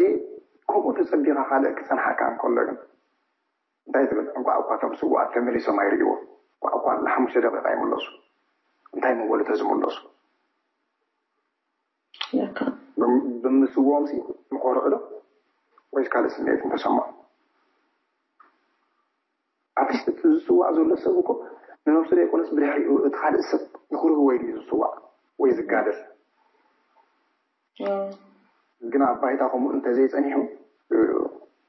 ከምኡ ተፀቢኻ ካልእ ክፀንሓካ እንከሎ ግን እንታይ ትብል? እንኳዕ እኳ እቶም ስውኣት ተመሊሶም ኣይርእይዎ። እንኳዕ እኳ ንሓሙሽተ ደቂቃ ይምለሱ። እንታይ ምበሉ ተዝምለሱ? ብምስውኦም ሲ ምኾርዑ ዶ ወይስ ካልእ ስምዒት እንተሰምዖም? ኣትሊስት እቲ ዝስዋእ ዘሎ ሰብ እኮ ንነብሱ ዘይኮነስ ብድሕሪኡ እቲ ካልእ ሰብ ንክርህዎ ኢሉ እዩ ዝስዋእ ወይ ዝጋደል። ግን ኣብ ባይታ ከምኡ እንተዘይፀኒሑ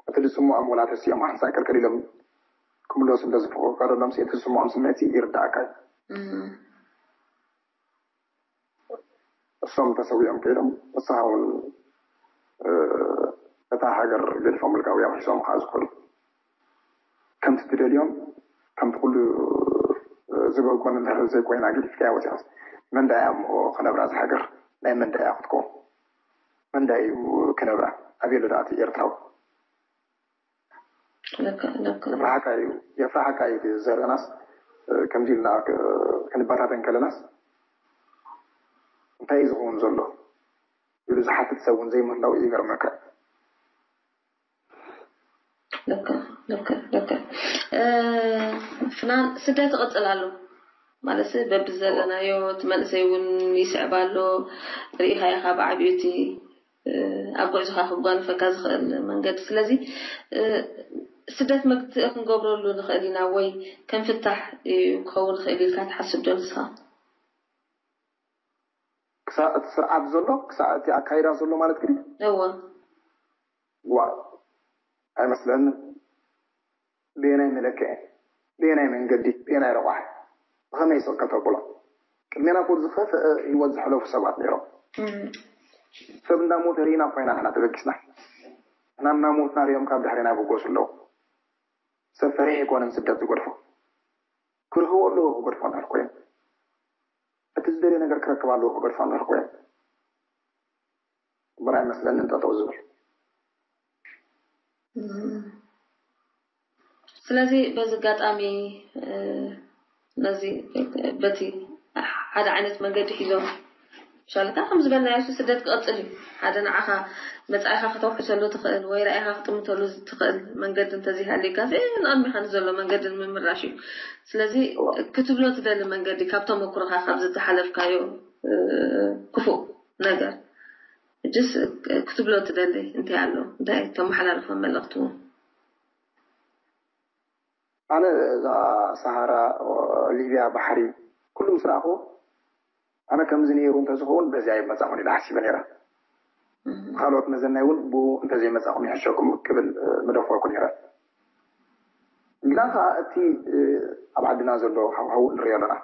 እቲ ዝስምዖም ወላ ተሲኦም ሓንሳእ ቅልቅል ኢሎም ክምለሱ እንተዝፍቀደሎም እቲ ዝስምዖም ስምዒት ይርዳእካ እዩ። እሶም ተሰዊኦም ከይዶም ንስኻ እውን እታ ሃገር ገዲፎምልካ ወይ ኣውሒሶምኻ ዝኸዱ ከምቲ ትደልዮም ከምቲ ኩሉ ዝብህጎን እንድሕር ዘይኮይና ገዲፍካያ ወፂኻስ መን ዳኣ እሞ ክነብራ እዛ ሃገር ናይ መን ዳኣ ክትከውን መን ዳኣ እዩ ክነብራ ኣበይ ኣሎ ዳኣ እቲ ኤርትራዊ የፍርሓካ እዩ የፍርሓካ እዩ እቲ ዘርእናስ ከምዚ ኢልና ክንበታተን ከለናስ እንታይ እዩ ዝኸውን ዘሎ ኢሉ ዝሓትት ሰብ እውን ዘይምህላው እዩ ይገርመካ። ፍናን ስደት ይቕፅል ኣሎ ማለት በቢ ዘለናዮ እቲ መንእሰይ እውን ይስዕብ ኣሎ ርኢኻ ኢኻ ብዓብዩ እቲ ኣብ ጉዕዞኻ ክጓንፈካ ዝኽእል መንገዲ ስለዚ ስደት መግትኢ ክንገብረሉ ንኽእል ኢና ወይ ከም ፍታሕ ክኸውን ይኽእል ኢልካ ትሓስብ ዶ ንስኻ? ክሳዕ እቲ ስርዓት ዘሎ ክሳዕ እቲ ኣካይዳ ዘሎ ማለት ግን እወ ዋ ኣይመስለንን። ብየናይ መለክዒ ብየናይ መንገዲ ብየናይ ረቋሒ ብኸመይ ስቕ ከተብሎ ቅድሜና እኮ ዝኸፍአ ህይወት ዘሕለፉ ሰባት ነይሮም። ሰብ እንዳሞተ ርኢና እኮ ኢና ንሕና ተበጊስና። ንሕና እናሞትና ሪኦም ካብ ድሕሬና ይብገሱ ኣለዉ። ሰብ ፈሪሕ ኣይኮነን ስደት ዝገድፎ። ክርህዎ ኣለዎ ክገድፎ እንድሕር ኮይኑ። እቲ ዝደልዮ ነገር ክረክብ ኣለዎ ክገድፎ እንድሕር ኮይኑ። እምበር ኣይመስለንን ጠጠው ዝብል። ስለዚ በዚ ኣጋጣሚ ነዚ በቲ ሓደ ዓይነት መንገዲ ሒዞም ሻልካ ከም ዝበልናዮ ስደት ክቐፅል እዩ። ሓደ ንዓኻ መፃኢኻ ከተውሕሰሉ ትኽእል ወይ ራኢኻ ክጥምተሉ ትኽእል መንገዲ እንተዘይሃልዩካ ንቕድሚኻ ንዘሎ መንገዲ ንምምራሽ እዩ። ስለዚ ክትብሎ ትደሊ መንገዲ ካብ ተመኩሮኻ ካብ ዝተሓለፍካዮ ክፉእ ነገር እጅስ ክትብሎ ትደሊ እንታይ ኣሎ? እንታይ ተመሓላልፎ መልእኽቲ እውን? ኣነ እዛ ሰሃራ፣ ሊብያ፣ ባሕሪ ኩሉ ምስ ረኣኹ ኣነ ከምዚ ነይሩ እንተዝኸውን በዚኣ ይመፃኹን ኢለ ሓሲበ ነይረ። ካልኦት መዘናይ እውን ብኡ እንተዘይመፃኹም ይሕሸኩም ክብል ምደፈርኩ ነይረ። ግና ከዓ እቲ ኣብ ዓድና ዘሎ ሃዋህው ንሪኦ ኣለና።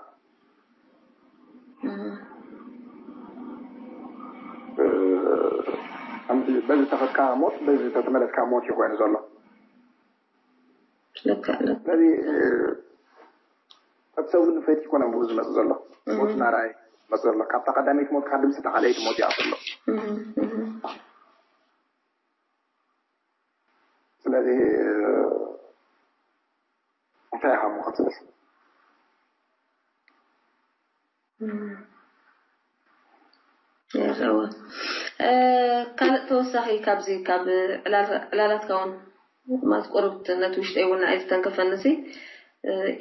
በዚ ተኸድካ ሞት በዚ ተተመለስካ ሞት እዩ ኮይኑ ዘሎ። ስለዚ እቲ ሰብ እውን ፈት ይኮነ ብኡ ዝመፅ ዘሎ ሞት ናራይ መፅ ዘሎ ካብታ ቀዳመይቲ ሞት ካብ ድምፂ ተካለይቲ ሞት ይኣፍ ኣሎ። ስለዚ እንታይ ኢኻ ሞ ክትብል? እወ። ካልእ ተወሳኺ ካብዚ ካብ ዕላላትካ እውን ማለት ቁሩብ ነቲ ውሽጠይ እውን ንዓይ ዝተንከፈኒ ሲ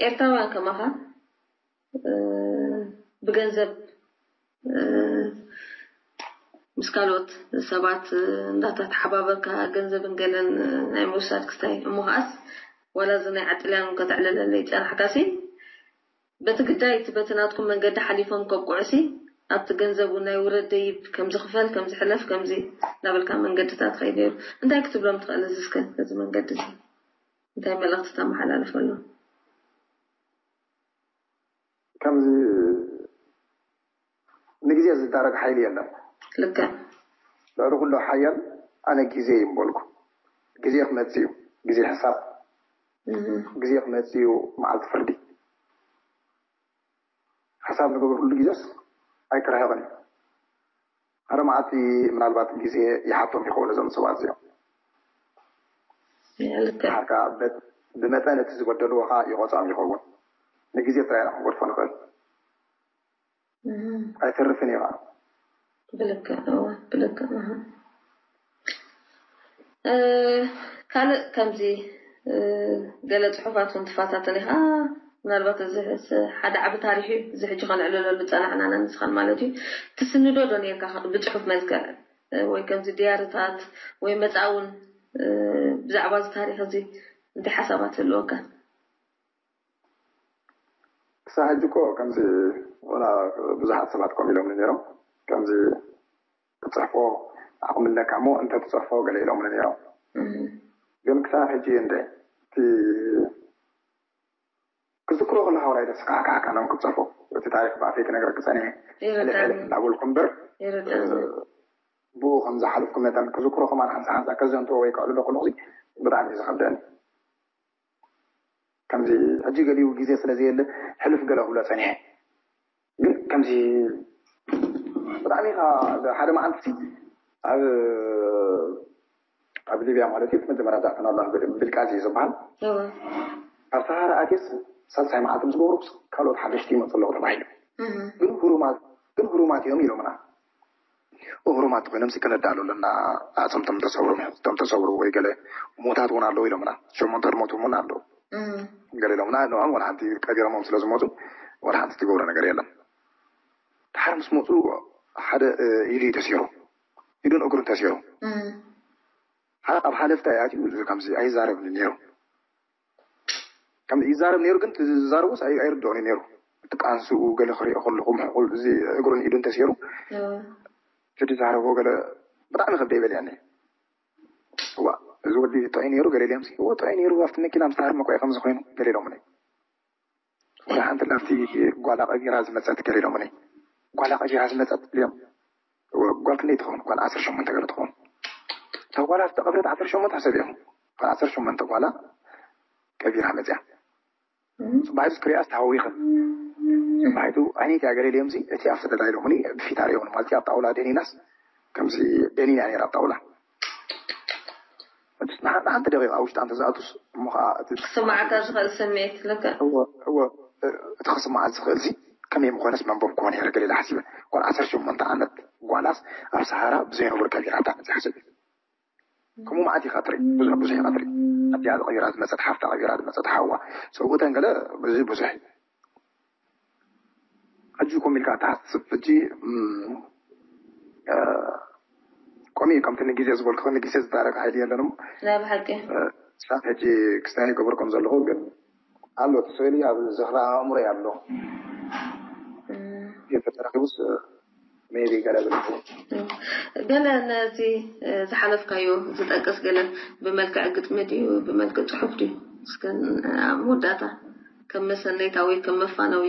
ኤርትራውያን ከማኻ ብገንዘብ ምስ ካልኦት ሰባት እንዳተሓባበርካ ገንዘብን ገለን ናይ ምውሳድ ክስታይ እሞ ከዓስ ዋላ እዚ ናይ ዓጥልያን እውን ከተዕልለለይ ጸናሕካ ሲ በቲ ግዳይ እቲ በቲ ናትኩም መንገዲ ሓሊፎም ከብቅዑ ሲ ኣብቲ ገንዘብ እውን ናይ ውረድ ደይብ ከምዚ ክፈል ከምዚ ሕለፍ ከምዚ እንዳበልካ መንገድታት ከይድ ነይሩ እንታይ ክትብሎም ትኽእል እዚ እስከ እዚ መንገዲ እዚ እንታይ መልእኽቲ ተመሓላልፈሎም? ከምዚ ንግዜ ዝዳረግ ሓይሊ የለን። ልክዕ። ልዕሊ ኩሉ ሓያል ኣነ ግዜ እዩ ምበልኩ። ግዜ ክመጽእ እዩ። ግዜ ሕሳብ። ግዜ ክመጽእ እዩ መዓልቲ ፍርዲ። ሕሳብ ንገብረሉ ግዜስ ኣይክርሕቕን እዩ። ሓደ መዓልቲ ምናልባት ግዜ ይሓቶም ይኸውን እዞም ሰባት እዚኦም። ልክዕ። ሓርካ ብመጠን እቲ ዝበደልዎ ከዓ ይቆፅዖም ይኸውን። ንግዜ ጥራይ ኢና ክንገድፎ ንኽእል። ኣይተርፍን እዩ ከዓ። ብልክዕ እወ ብልክዕ። ካልእ ከምዚ ገለ ፅሑፋት እውን ትፈታተን ኢኻ። ምናልባት እዚ ሓደ ዓቢ ታሪኽ እዩ። እዚ ሕጂ ከነዕልለሉ ዝፀናሕናና ንስኻን ማለት እዩ። ትስንዶ ዶ ነርካ ብፅሑፍ መልክዕ ወይ ከምዚ ድያርታት ወይ መፃ እውን ብዛዕባ እዚ ታሪኽ እዚ እንታይ ሓሳባት ኣለወካ? ክሳብ ሕጂ እኮ ከምዚ ወላ ብዙሓት ሰባት ከምኡ ኢሎምኒ ነይሮም። ከምዚ ክትፅሕፎ ዓቕሚ ኣለካ እሞ እንተትፅሕፎ ገለ ኢሎምኒ ነይሮም። ግን ክሳብ ሕጂ እንደ እቲ ክዝክሮ ከለካ ወላ ኢለ ስካሕካሕካ ኖም ክትፅሕፎ እቲ ታሪክ ብኣፈይ ክነግረክ ፀኒሐ ሕልፍ ሕልፍ እንዳበልኩ እምበር ብኡ ከም ዝሓለፍኩ መጠን ክዝክሮ ከማን ሓንሳ ሓንሳ ከዘንትዎ ወይ ከዕልሎ ከለኩ ብጣዕሚ እዩ ዝከብደኒ። ከምዚ ሕጂ ገሊኡ ግዜ ስለ ዘየለ ሕልፍ ገለ ክብሎ ጸኒሐ። ግን ከምዚ ብጣዕሚ ኢኻ ሓደ መዓልቲ ኣብ ኣብ ሊብያ ማለት እዩ መጀመርያ ዛዕፈናላ ብልቃዚ እዩ ዝበሃል። ካብ ሰሃራ ኣትየስ ሳልሳይ መዓልቲ ምስ ገበሩ ካልኦት ሓደሽቲ ይመፁ ኣለዉ ተባሂሉ። ግን ህሩማት ግን ህሩማት እዮም ኢሎምና። እህሩማት ኮይኖም ሲ ክነዳሉ ኣለና። ኣቶም ቶም ተሰብሩ ቶም ተሰብሩ ወይ ገለ ሞታት እውን ኣለዉ ኢሎምና። ሸሞንተ ድሞት እውን ኣለዉ። ገለ ኢሎምና ንኦም ወላ ሓንቲ ቀቢሮሞም ስለ ዝመፁ ወላ ሓንቲ ትገብሮ ነገር የለን። ድሓር ምስ መፁ ሓደ ኢዱ እዩ ተሲሩ፣ ኢዱን እግሩን ተሲሩ። ኣብ ሓለፍታ ኣትዩ ከምዚ ኣይዛረብን ነይሩ። ከም ይዛረብ ነይሩ ግን ዝዛረቦስ ኣይርድኦን ነይሩ። እቲ ቃንስኡ ገለ ክሪኦ ከለኹ ምሕቁል እዚ እግሩን ኢዱን ተሲሩ እቲ ዝዛረቦ ገለ ብጣዕሚ ከብደ ይበልያኒ። ዋ እዚ ወዲ ጥዑይ ነይሩ ገለ ኢሎም ሲ ጥዑይ ነይሩ ኣብቲ መኪና ምስ ተሃርመ ኮ ከምዚ ኮይኑ ገለ ኢሎምኒ። ወላ ሓንቲ ላፍቲ ጓላ ቀቢራ ዝመፀት ገለ ኢሎምኒ። ጓላ ቀቢራ ዝመፀት ኢሎም ጓል ክንደይ ትኸውን? ጓል ዓሰርተ ሸሞንተ ገለ ትኸውን። እታ ጓል ኣብቲ ቀብረት ዓሰርተ ሸሞንተ ሓሰብ ኢኹም። ጓል ዓሰርተ ሸሞንተ ጓላ ቀቢራ መፅያ። ፅባሒቱ ክትሪኣስ ተሃዊኽን። ፅባሒቱ ዓይነት እያ ገለ ኢሎምሲ እቲ ኣብቲ ደላይ ኢሎምኒ ብፊት ኣርእዮምኒ ማለት ኣብቲ ኣውላ ደኒናስ ከምዚ ደኒና ነይራ ኣብ ጣውላ። ንሓንቲ ደቂቃ ውሽጣ እንተዝኣቱስ እሞ ከዓ እቲ ክስማዓካ ዝኽእል ስምዒት ልክዕ እወ እወ እቲ ክስማዓ ዝኽእል ሲ ከመይ ምኾነስ መንበብ ክኾን እየ ገለ ኢለ ሓሲበ። ጓል ዓሰርተ ሸሞንተ ዓመት ጓላስ ኣብ ሰሃራ ብዘይነብሩ ከቢራታ መፅያ ሓሰብ። ከምኡ መዓት ኢኻ ትርኢ፣ ብዙሕ ብዙሕ ኢኻ ትርኢ። ኣዲኣ ቀቢራ ዝመፀት ሓፍታ ቀቢራ ዝመፀት ሓዋ ሰብኡተን ገለ ብዙ ብዙሕ እዩ። ሕጂ ኮም ኢልካ ትሓስብ ሕጂ ቆሚ ከምቲ ንግዜ ዝበልኩ ንግዜ ዝዳረግ ሓይሊ የለን እሞ ናይ ብሓቂ ስራሕ ሕጂ ክስታይ ይገብር ከም ዘለኹ ግን ኣሎ እቲ ስእሊ ኣብ ዝኽሪ ኣእምሮ ኣሎ ተተረኪቡስ ሜቢ ገለ ብል ገለ ነዚ ዝሓለፍካዮ ዝጠቅስ ገለ ብመልክዕ ግጥሚ ድዩ ብመልክዕ ፅሑፍ ድዩ እስከ ኣብ መወዳእታ ከም መሰነይታ ወይ ከም መፋነዊ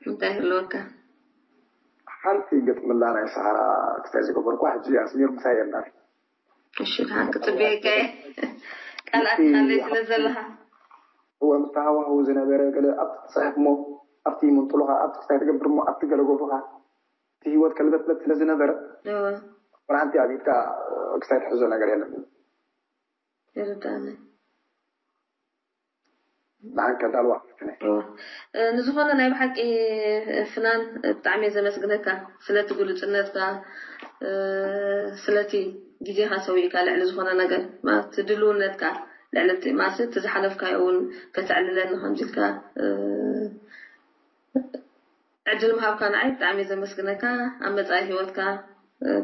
እንታይ ይህልወካ ሓንቲ ግጥሚ ኣላ ናይ ሰሃራ ክስታይ ዝገበርኳ ሕጂ ኣስሚር ምሳይ የላን እሺ ደሓን ክፅበየካ እየ ቃላት ካለይ ስለ ዘለካ እወ ምስቲ ሃዋህው ዝነበረ ገለ ኣብቲ ትፅሕፍ እሞ ኣብቲ ይምንጥሉኻ ኣብቲ ክስታይ ትገብር እሞ ኣብቲ ገለ ገብሩኻ እቲ ህይወት ከልበትበት ስለ ዝነበረ እወ ብርሃንቲ ኣብ ኢድካ ክስታይ ትሕዞ ነገር የለን ይርዳእኒ ብሓቂ ኣዳልዋ ንዝኾነ ናይ ብሓቂ ፍናን ብጣዕሚ እየ ዘመስግነካ ስለቲ ግሉፅነትካ ስለቲ ግዜኻ ሰዊእካ ልዕሊ ዝኾነ ነገር ማለት ድልውነትካ ልዕሊ ማለት እቲ ዝሓለፍካዮ እውን ከተዕልለኒ ከምዚ ኢልካ ዕድል ምሃብካ ንዓይ ብጣዕሚ እየ ዘመስግነካ ኣብ መፃኢ ሂወትካ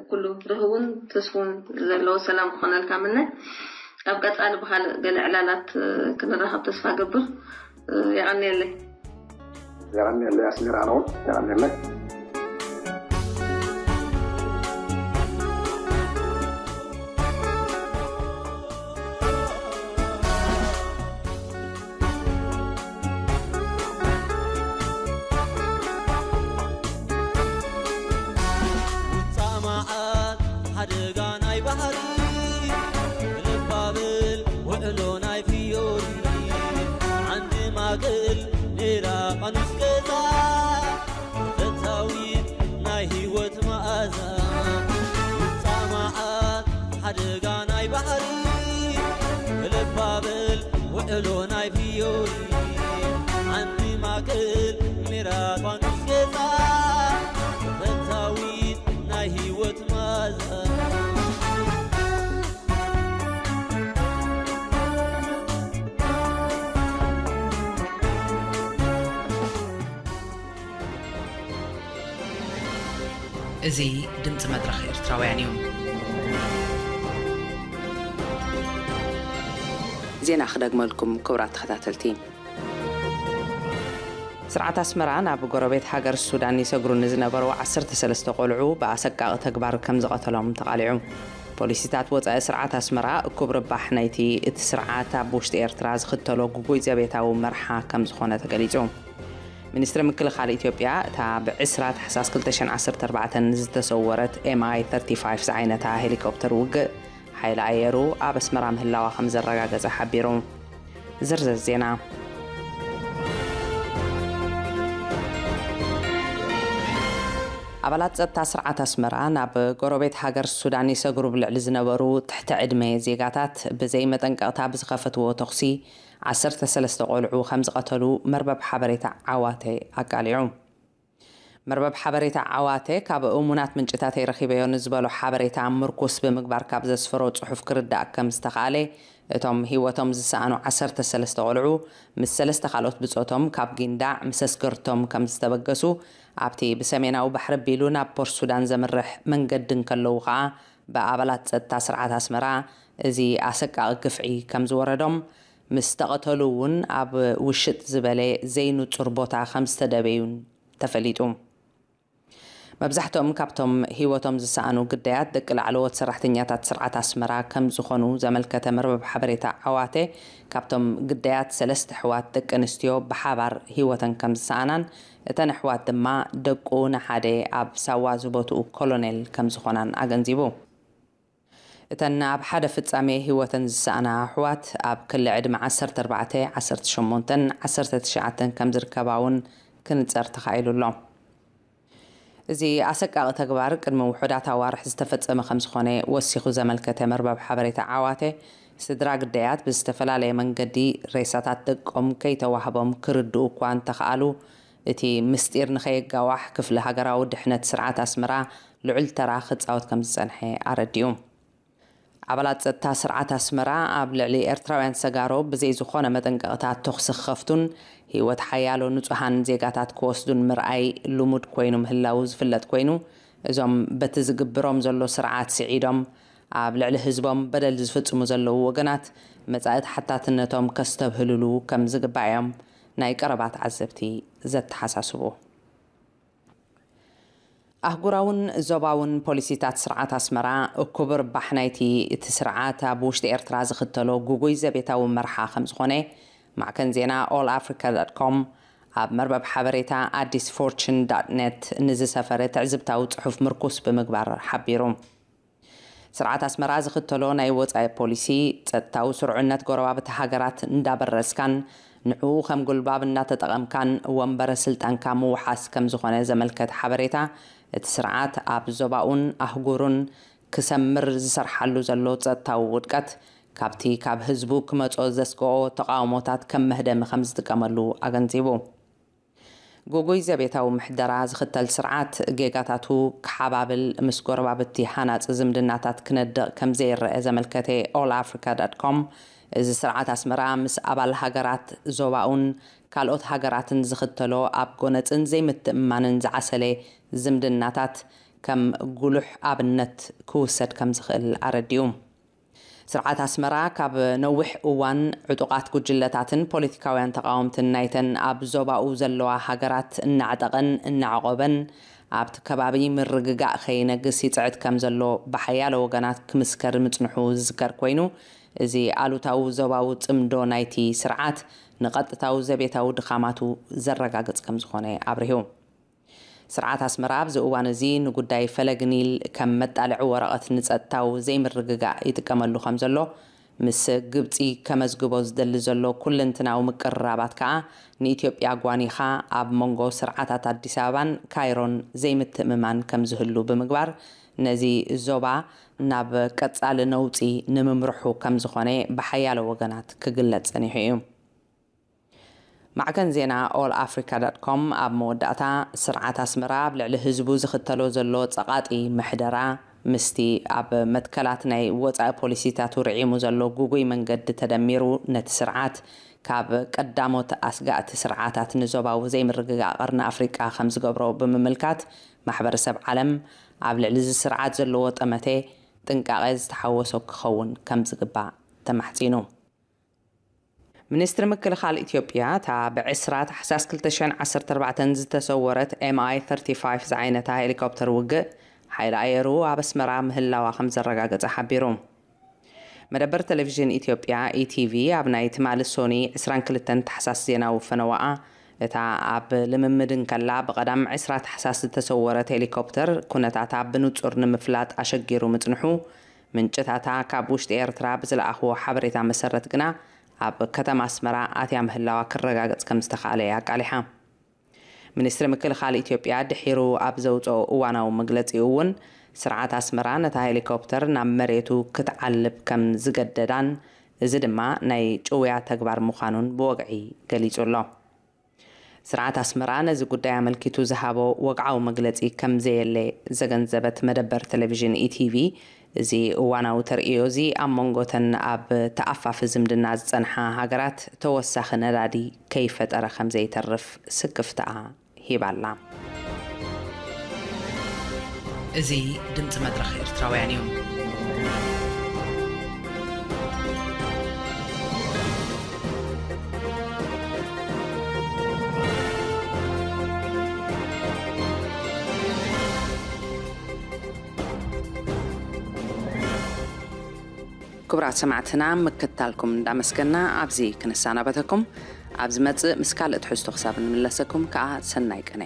ኩሉ ርህውን ተስፉን ዘለዎ ሰላም ክኾነልካ ምነ ኣብ ቀፃሊ ብካልእ ገለ ዕላላት ክንራኸብ ተስፋ ገብር የቐንየለይ የቐንየለይ ኣስሚራ ነውን የቐንየለይ ሓደጋ ናይ ባሕሪ ክልባብል ውዕሎ ናይ ፍዮሪ ሓንቲ ማእከል ሜራ ፋኑስ ጌጣ ተፈታዊት ናይ ህይወት ማዛ እዚ ድምፂ መድረኽ ኤርትራውያን እዩ። ዜና ክደግመልኩም ክቡራት ተኸታተልቲ። ስርዓት ኣስመራ ናብ ጎረቤት ሃገር ሱዳን ይሰግሩ ንዝነበሩ ዓሰርተ ሰለስተ ቆልዑ ብኣሰቃቒ ተግባር ከም ዝቐተሎም ተቓሊዑ። ፖሊሲታት ወጻኢ ስርዓት ኣስመራ እኩብ ርባሕ ናይቲ እቲ ስርዓት ኣብ ውሽጢ ኤርትራ ዝኽተሎ ግጉይ ዘቤታዊ መርሓ ከም ዝኾነ ተገሊጹ። ሚኒስትሪ ምክልኻል ኢትዮጵያ እታ ብ ዕስራ ታሕሳስ ክልተ ሽሕን ዓሰርተ ኣርባዕተን ዝተሰወረት ኤምኣይ ተርቲ ፋይቭ ዝዓይነታ ሄሊኮፕተር ውግእ ሓይሊ ኣየሩ ኣብ ኣስመራ ምህላዋ ከም ዘረጋገጸ ሓቢሩ። ዝርዝር ዜና። ኣባላት ጸጥታ ስርዓት ኣስመራ ናብ ጎረቤት ሃገር ሱዳን ይሰግሩ ብልዕሊ ዝነበሩ ትሕቲ ዕድመ ዜጋታት ብዘይ መጠንቀቕታ ብዝኸፈትዎ ተኹሲ ዓሰርተ ሰለስተ ቆልዑ ከም ዝቐተሉ መርበብ ሓበሬታ ዓዋተ ኣቃሊዑ። መርበብ ሓበሬታ ዓዋተ ካብ እሙናት ምንጭታተይ ረኺበዮ ንዝበሎ ሓበሬታ ምርኩስ ብምግባር ካብ ዘስፈሮ ጽሑፍ ክርዳእ ከም ዝተኻእለ እቶም ህይወቶም ዝሰኣኑ ዓሰርተ ሰለስተ ቆልዑ ምስ ሰለስተ ካልኦት ብጾቶም ካብ ጊንዳዕ ምስ ኣስገርቶም ከም ዝተበገሱ ኣብቲ ብሰሜናዊ ባሕሪ ኣቢሉ ናብ ፖርት ሱዳን ዘምርሕ መንገዲ እንከለዉ ከኣ ብኣባላት ጸጥታ ስርዓት ኣስመራ እዚ ኣሰቃቒ ግፍዒ ከም ዝወረዶም ምስ ተቐተሉ እውን ኣብ ውሽጥ ዝበለ ዘይንጹር ቦታ ከም ዝተደበዩን ተፈሊጡ። መብዛሕትኦም ካብቶም ህይወቶም ዝሰኣኑ ግዳያት ደቂ ላዕለዎት ሰራሕተኛታት ስርዓት ኣስመራ ከም ዝኾኑ ዘመልከተ መርበብ ሓበሬታ ዓዋተ፣ ካብቶም ግዳያት ሰለስተ ኣሕዋት ደቂ ኣንስትዮ ብሓባር ህይወተን ከም ዝሰኣናን እተን ኣሕዋት ድማ ደቁ ንሓደ ኣብ ሳዋ ዝቦትኡ ኮሎኔል ከም ዝኾናን ኣገንዚቡ። እተን ኣብ ሓደ ፍጻሜ ህይወተን ዝሰኣና ኣሕዋት ኣብ ክሊ ዕድመ ዓሰርተ ኣርባዕተ፣ ዓሰርተ ሸሞንተን ዓሰርተ ትሽዓተን ከም ዝርከባ እውን ክንጸር ተኻኢሉ ኣሎ። እዚ ኣሰቃቂ ተግባር ቅድሚ ውሑዳት ኣዋርሕ ዝተፈጸመ ከም ዝኾነ ወሲኹ ዘመልከተ መርበብ ሓበሬታ ዓዋተ፣ ስድራ ግዳያት ብዝተፈላለየ መንገዲ ሬሳታት ደቆም ከይተዋህቦም ክርድኡ እኳ እንተኸኣሉ፣ እቲ ምስጢር ንኸየጋዋሕ ክፍሊ ሃገራዊ ድሕነት ስርዓት ኣስመራ ልዑል ተራ ክጻወት ከም ዝጸንሐ ኣረዲኡ። ኣባላት ጸጥታ ስርዓት ኣስመራ ኣብ ልዕሊ ኤርትራውያን ሰጋሮ ብዘይ ዝኾነ መጠንቀቕታ ተኹሲ ክኸፍቱን ህይወት ሓያሎ ንጹሃን ዜጋታት ክወስዱን ምርኣይ ልሙድ ኮይኑ ምህላዉ ዝፍለጥ ኮይኑ፣ እዞም በቲ ዝግብሮም ዘሎ ስርዓት ስዒዶም ኣብ ልዕሊ ህዝቦም በደል ዝፍጽሙ ዘለዉ ወገናት መጻኢ ተሓታትነቶም ከስተብህልሉ ከም ዝግባእ እዮም ናይ ቀረባ ተዓዘብቲ ዘተሓሳስቡ። ኣህጉራውን ዞባውን ፖሊሲታት ስርዓት ኣስመራ እኩብ ርባሕ ናይቲ እቲ ስርዓት ኣብ ውሽጢ ኤርትራ ዝኽተሎ ግጉይ ዘቤታዊ መርሓ ከም ዝኾነ ማዕከን ዜና ኦል ኣፍሪካ ዳት ኮም ኣብ መርበብ ሓበሬታ ኣዲስ ፎርቹን ዳት ኔት ንዝሰፈረ ትዕዝብታዊ ጽሑፍ ምርኩስ ብምግባር ሓቢሩ። ስርዓት ኣስመራ ዝኽተሎ ናይ ወጻኢ ፖሊሲ፣ ጸጥታዊ ስርዑነት ጎረባብቲ ሃገራት እንዳበረዝካን ንዕኡ ከም ጉልባብ እናተጠቐምካን ወንበረ ስልጣንካ ምውሓስ ከም ዝኾነ ዘመልከተ ሓበሬታ፣ እቲ ስርዓት ኣብ ዞባኡን ኣህጉሩን ክሰምር ዝሰርሓሉ ዘሎ ጸጥታዊ ውድቀት፣ ካብቲ ካብ ህዝቡ ክመጾ ዘስግኦ ተቓውሞታት ከም መህደሚ ከም ዝጥቀመሉ ኣገንዚቡ። ግጉይ ዘቤታዊ ምሕደራ ዝኽተል ስርዓት፣ ጌጋታቱ ክሓባብል፣ ምስ ጎረባብቲ ሃናጺ ዝምድናታት ክነድቕ ከም ዘይረአ ዘመልከተ ኦል ኣፍሪካ ዳት ኮም፣ እዚ ስርዓት ኣስመራ ምስ ኣባል ሃገራት ዞባኡን ካልኦት ሃገራትን ዝኽተሎ ኣብ ጎነጽን ዘይምትእምማንን ዝዓሰለ ዝምድናታት ከም ጉሉሕ ኣብነት ክውሰድ ከም ዝኽእል ኣረዲኡ። ስርዓት ኣስመራ ካብ ነዊሕ እዋን ዕጡቓት ጉጅለታትን ፖለቲካውያን ተቓወምትን ናይተን ኣብ ዞባኡ ዘለዋ ሃገራት እናዕጠቐን እናዕቖበን፣ ኣብቲ ከባቢ ምርግጋእ ከይነግስ ይጽዕት ከም ዘሎ ብሓያሎ ወገናት ክምስከር ምጽንሑ ዝዝከር ኮይኑ፣ እዚ ኣሉታዊ ዞባዊ ጽምዶ ናይቲ ስርዓት ንቐጥታዊ ዘቤታዊ ድኻማቱ ዘረጋግጽ ከም ዝኾነ ኣብሪሁ። ስርዓት ኣስመራ ኣብዚ እዋን እዚ ንጉዳይ ፈለግ ኒል ከም መጣልዒ ወረቐት ንጸጥታዊ ዘይምርግጋእ ይጥቀመሉ ከም ዘሎ፣ ምስ ግብጺ ከመዝግቦ ዝደሊ ዘሎ ኩለንትናዊ ምቅርራባት ከኣ ንኢትዮጵያ ጓኒኻ ኣብ መንጎ ስርዓታት ኣዲስ ኣበባን ካይሮን ዘይምትእምማን ከም ዝህሉ ብምግባር፣ ነዚ ዞባ ናብ ቀጻሊ ነውጺ ንምምርሑ ከም ዝኾነ ብሓያሎ ወገናት ክግለጽ ጸኒሑ እዩ። ማዕከን ዜና ኦል ኣፍሪካ ዳት ኮም ኣብ መወዳእታ፣ ስርዓት ኣስመራ ኣብ ልዕሊ ህዝቡ ዝኽተሎ ዘሎ ጸቓጢ ምሕደራ፣ ምስቲ ኣብ መትከላት ናይ ወጻኢ ፖሊሲታቱ ርዒሙ ዘሎ ግጉይ መንገዲ ተደሚሩ፣ ነቲ ስርዓት ካብ ቀዳሞት ኣስጋእቲ ስርዓታት ንዞባዊ ዘይምርግጋእ ቀርኒ ኣፍሪቃ ከም ዝገብሮ ብምምልካት፣ ማሕበረሰብ ዓለም ኣብ ልዕሊ እዚ ስርዓት ዘለዎ ጠመተ ጥንቃቐ ዝተሓወሶ ክኸውን ከም ዝግባእ ተማሕጺኑ። ሚኒስትሪ ምክልኻል ኢትዮጵያ፣ እታ ብ ዕስራ ታሕሳስ ክልተ ሽሕን ዓሰርተ ኣርባዕተን ዝተሰወረት ኤም ኣይ ተርቲ ፋይቭ ዝዓይነታ ሄሊኮፕተር ውግእ፣ ሓይሊ ኣየሩ ኣብ ኣስመራ ምህላዋ ከም ዘረጋገጸ ሓቢሩ። መደበር ቴሌቪዥን ኢትዮጵያ፣ ኢ ቲ ቪ፣ ኣብ ናይ ትማሊ ሶኒ ዕስራን ክልተን ታሕሳስ ዜናዊ ፈነዋኣ፣ እታ ኣብ ልምምድ እንከላ ብቐዳም ዕስራ ታሕሳስ ዝተሰወረት ሄሊኮፕተር፣ ኩነታታ ብንጹር ንምፍላጥ ኣሸጊሩ ምጽንሑ፣ ምንጭታታ ካብ ውሽጢ ኤርትራ ብዝለኣኽዎ ሓበሬታ መሰረት ግና፣ ኣብ ከተማ ኣስመራ ኣትያ ምህላዋ ክረጋገጽ ከም ዝተኻእለ ኣቃሊሓ። ሚኒስትሪ ምክልኻል ኢትዮጵያ ድሒሩ ኣብ ዘውጽኦ እዋናዊ መግለጺኡ እውን፣ ስርዓት ኣስመራ ነታ ሄሊኮፕተር ናብ መሬቱ ክትዓልብ ከም ዝገደዳን፣ እዚ ድማ ናይ ጭውያ ተግባር ምዃኑን ብወግዒ ገሊጹ ኣሎ። ስርዓት ኣስመራ ነዚ ጉዳይ ኣመልኪቱ ዝሃቦ ወግዓዊ መግለጺ ከም ዘየለ ዘገንዘበት መደበር ቴሌቪዥን ኢ ቲ ቪ፣ እዚ እዋናዊ ተርእዮ እዚ ኣብ መንጎተን ኣብ ተኣፋፊ ዝምድና ዝጸንሓ ሃገራት ተወሳኺ ነዳዲ ከይፈጠረ ከም ዘይተርፍ ስክፍታኣ ሂባ ኣላ። እዚ ድምጺ መድረኽ ኤርትራውያን እዩ። ክቡራት ሰማዕትና፣ ምክትታልኩም እንዳመስገና ኣብዚ ክንሰናበተኩም። ኣብ ዝመጽእ ምስ ካልእ ትሕዝቶ ክሳብ እንምለሰኩም ከኣ ሰናይ ቅነ።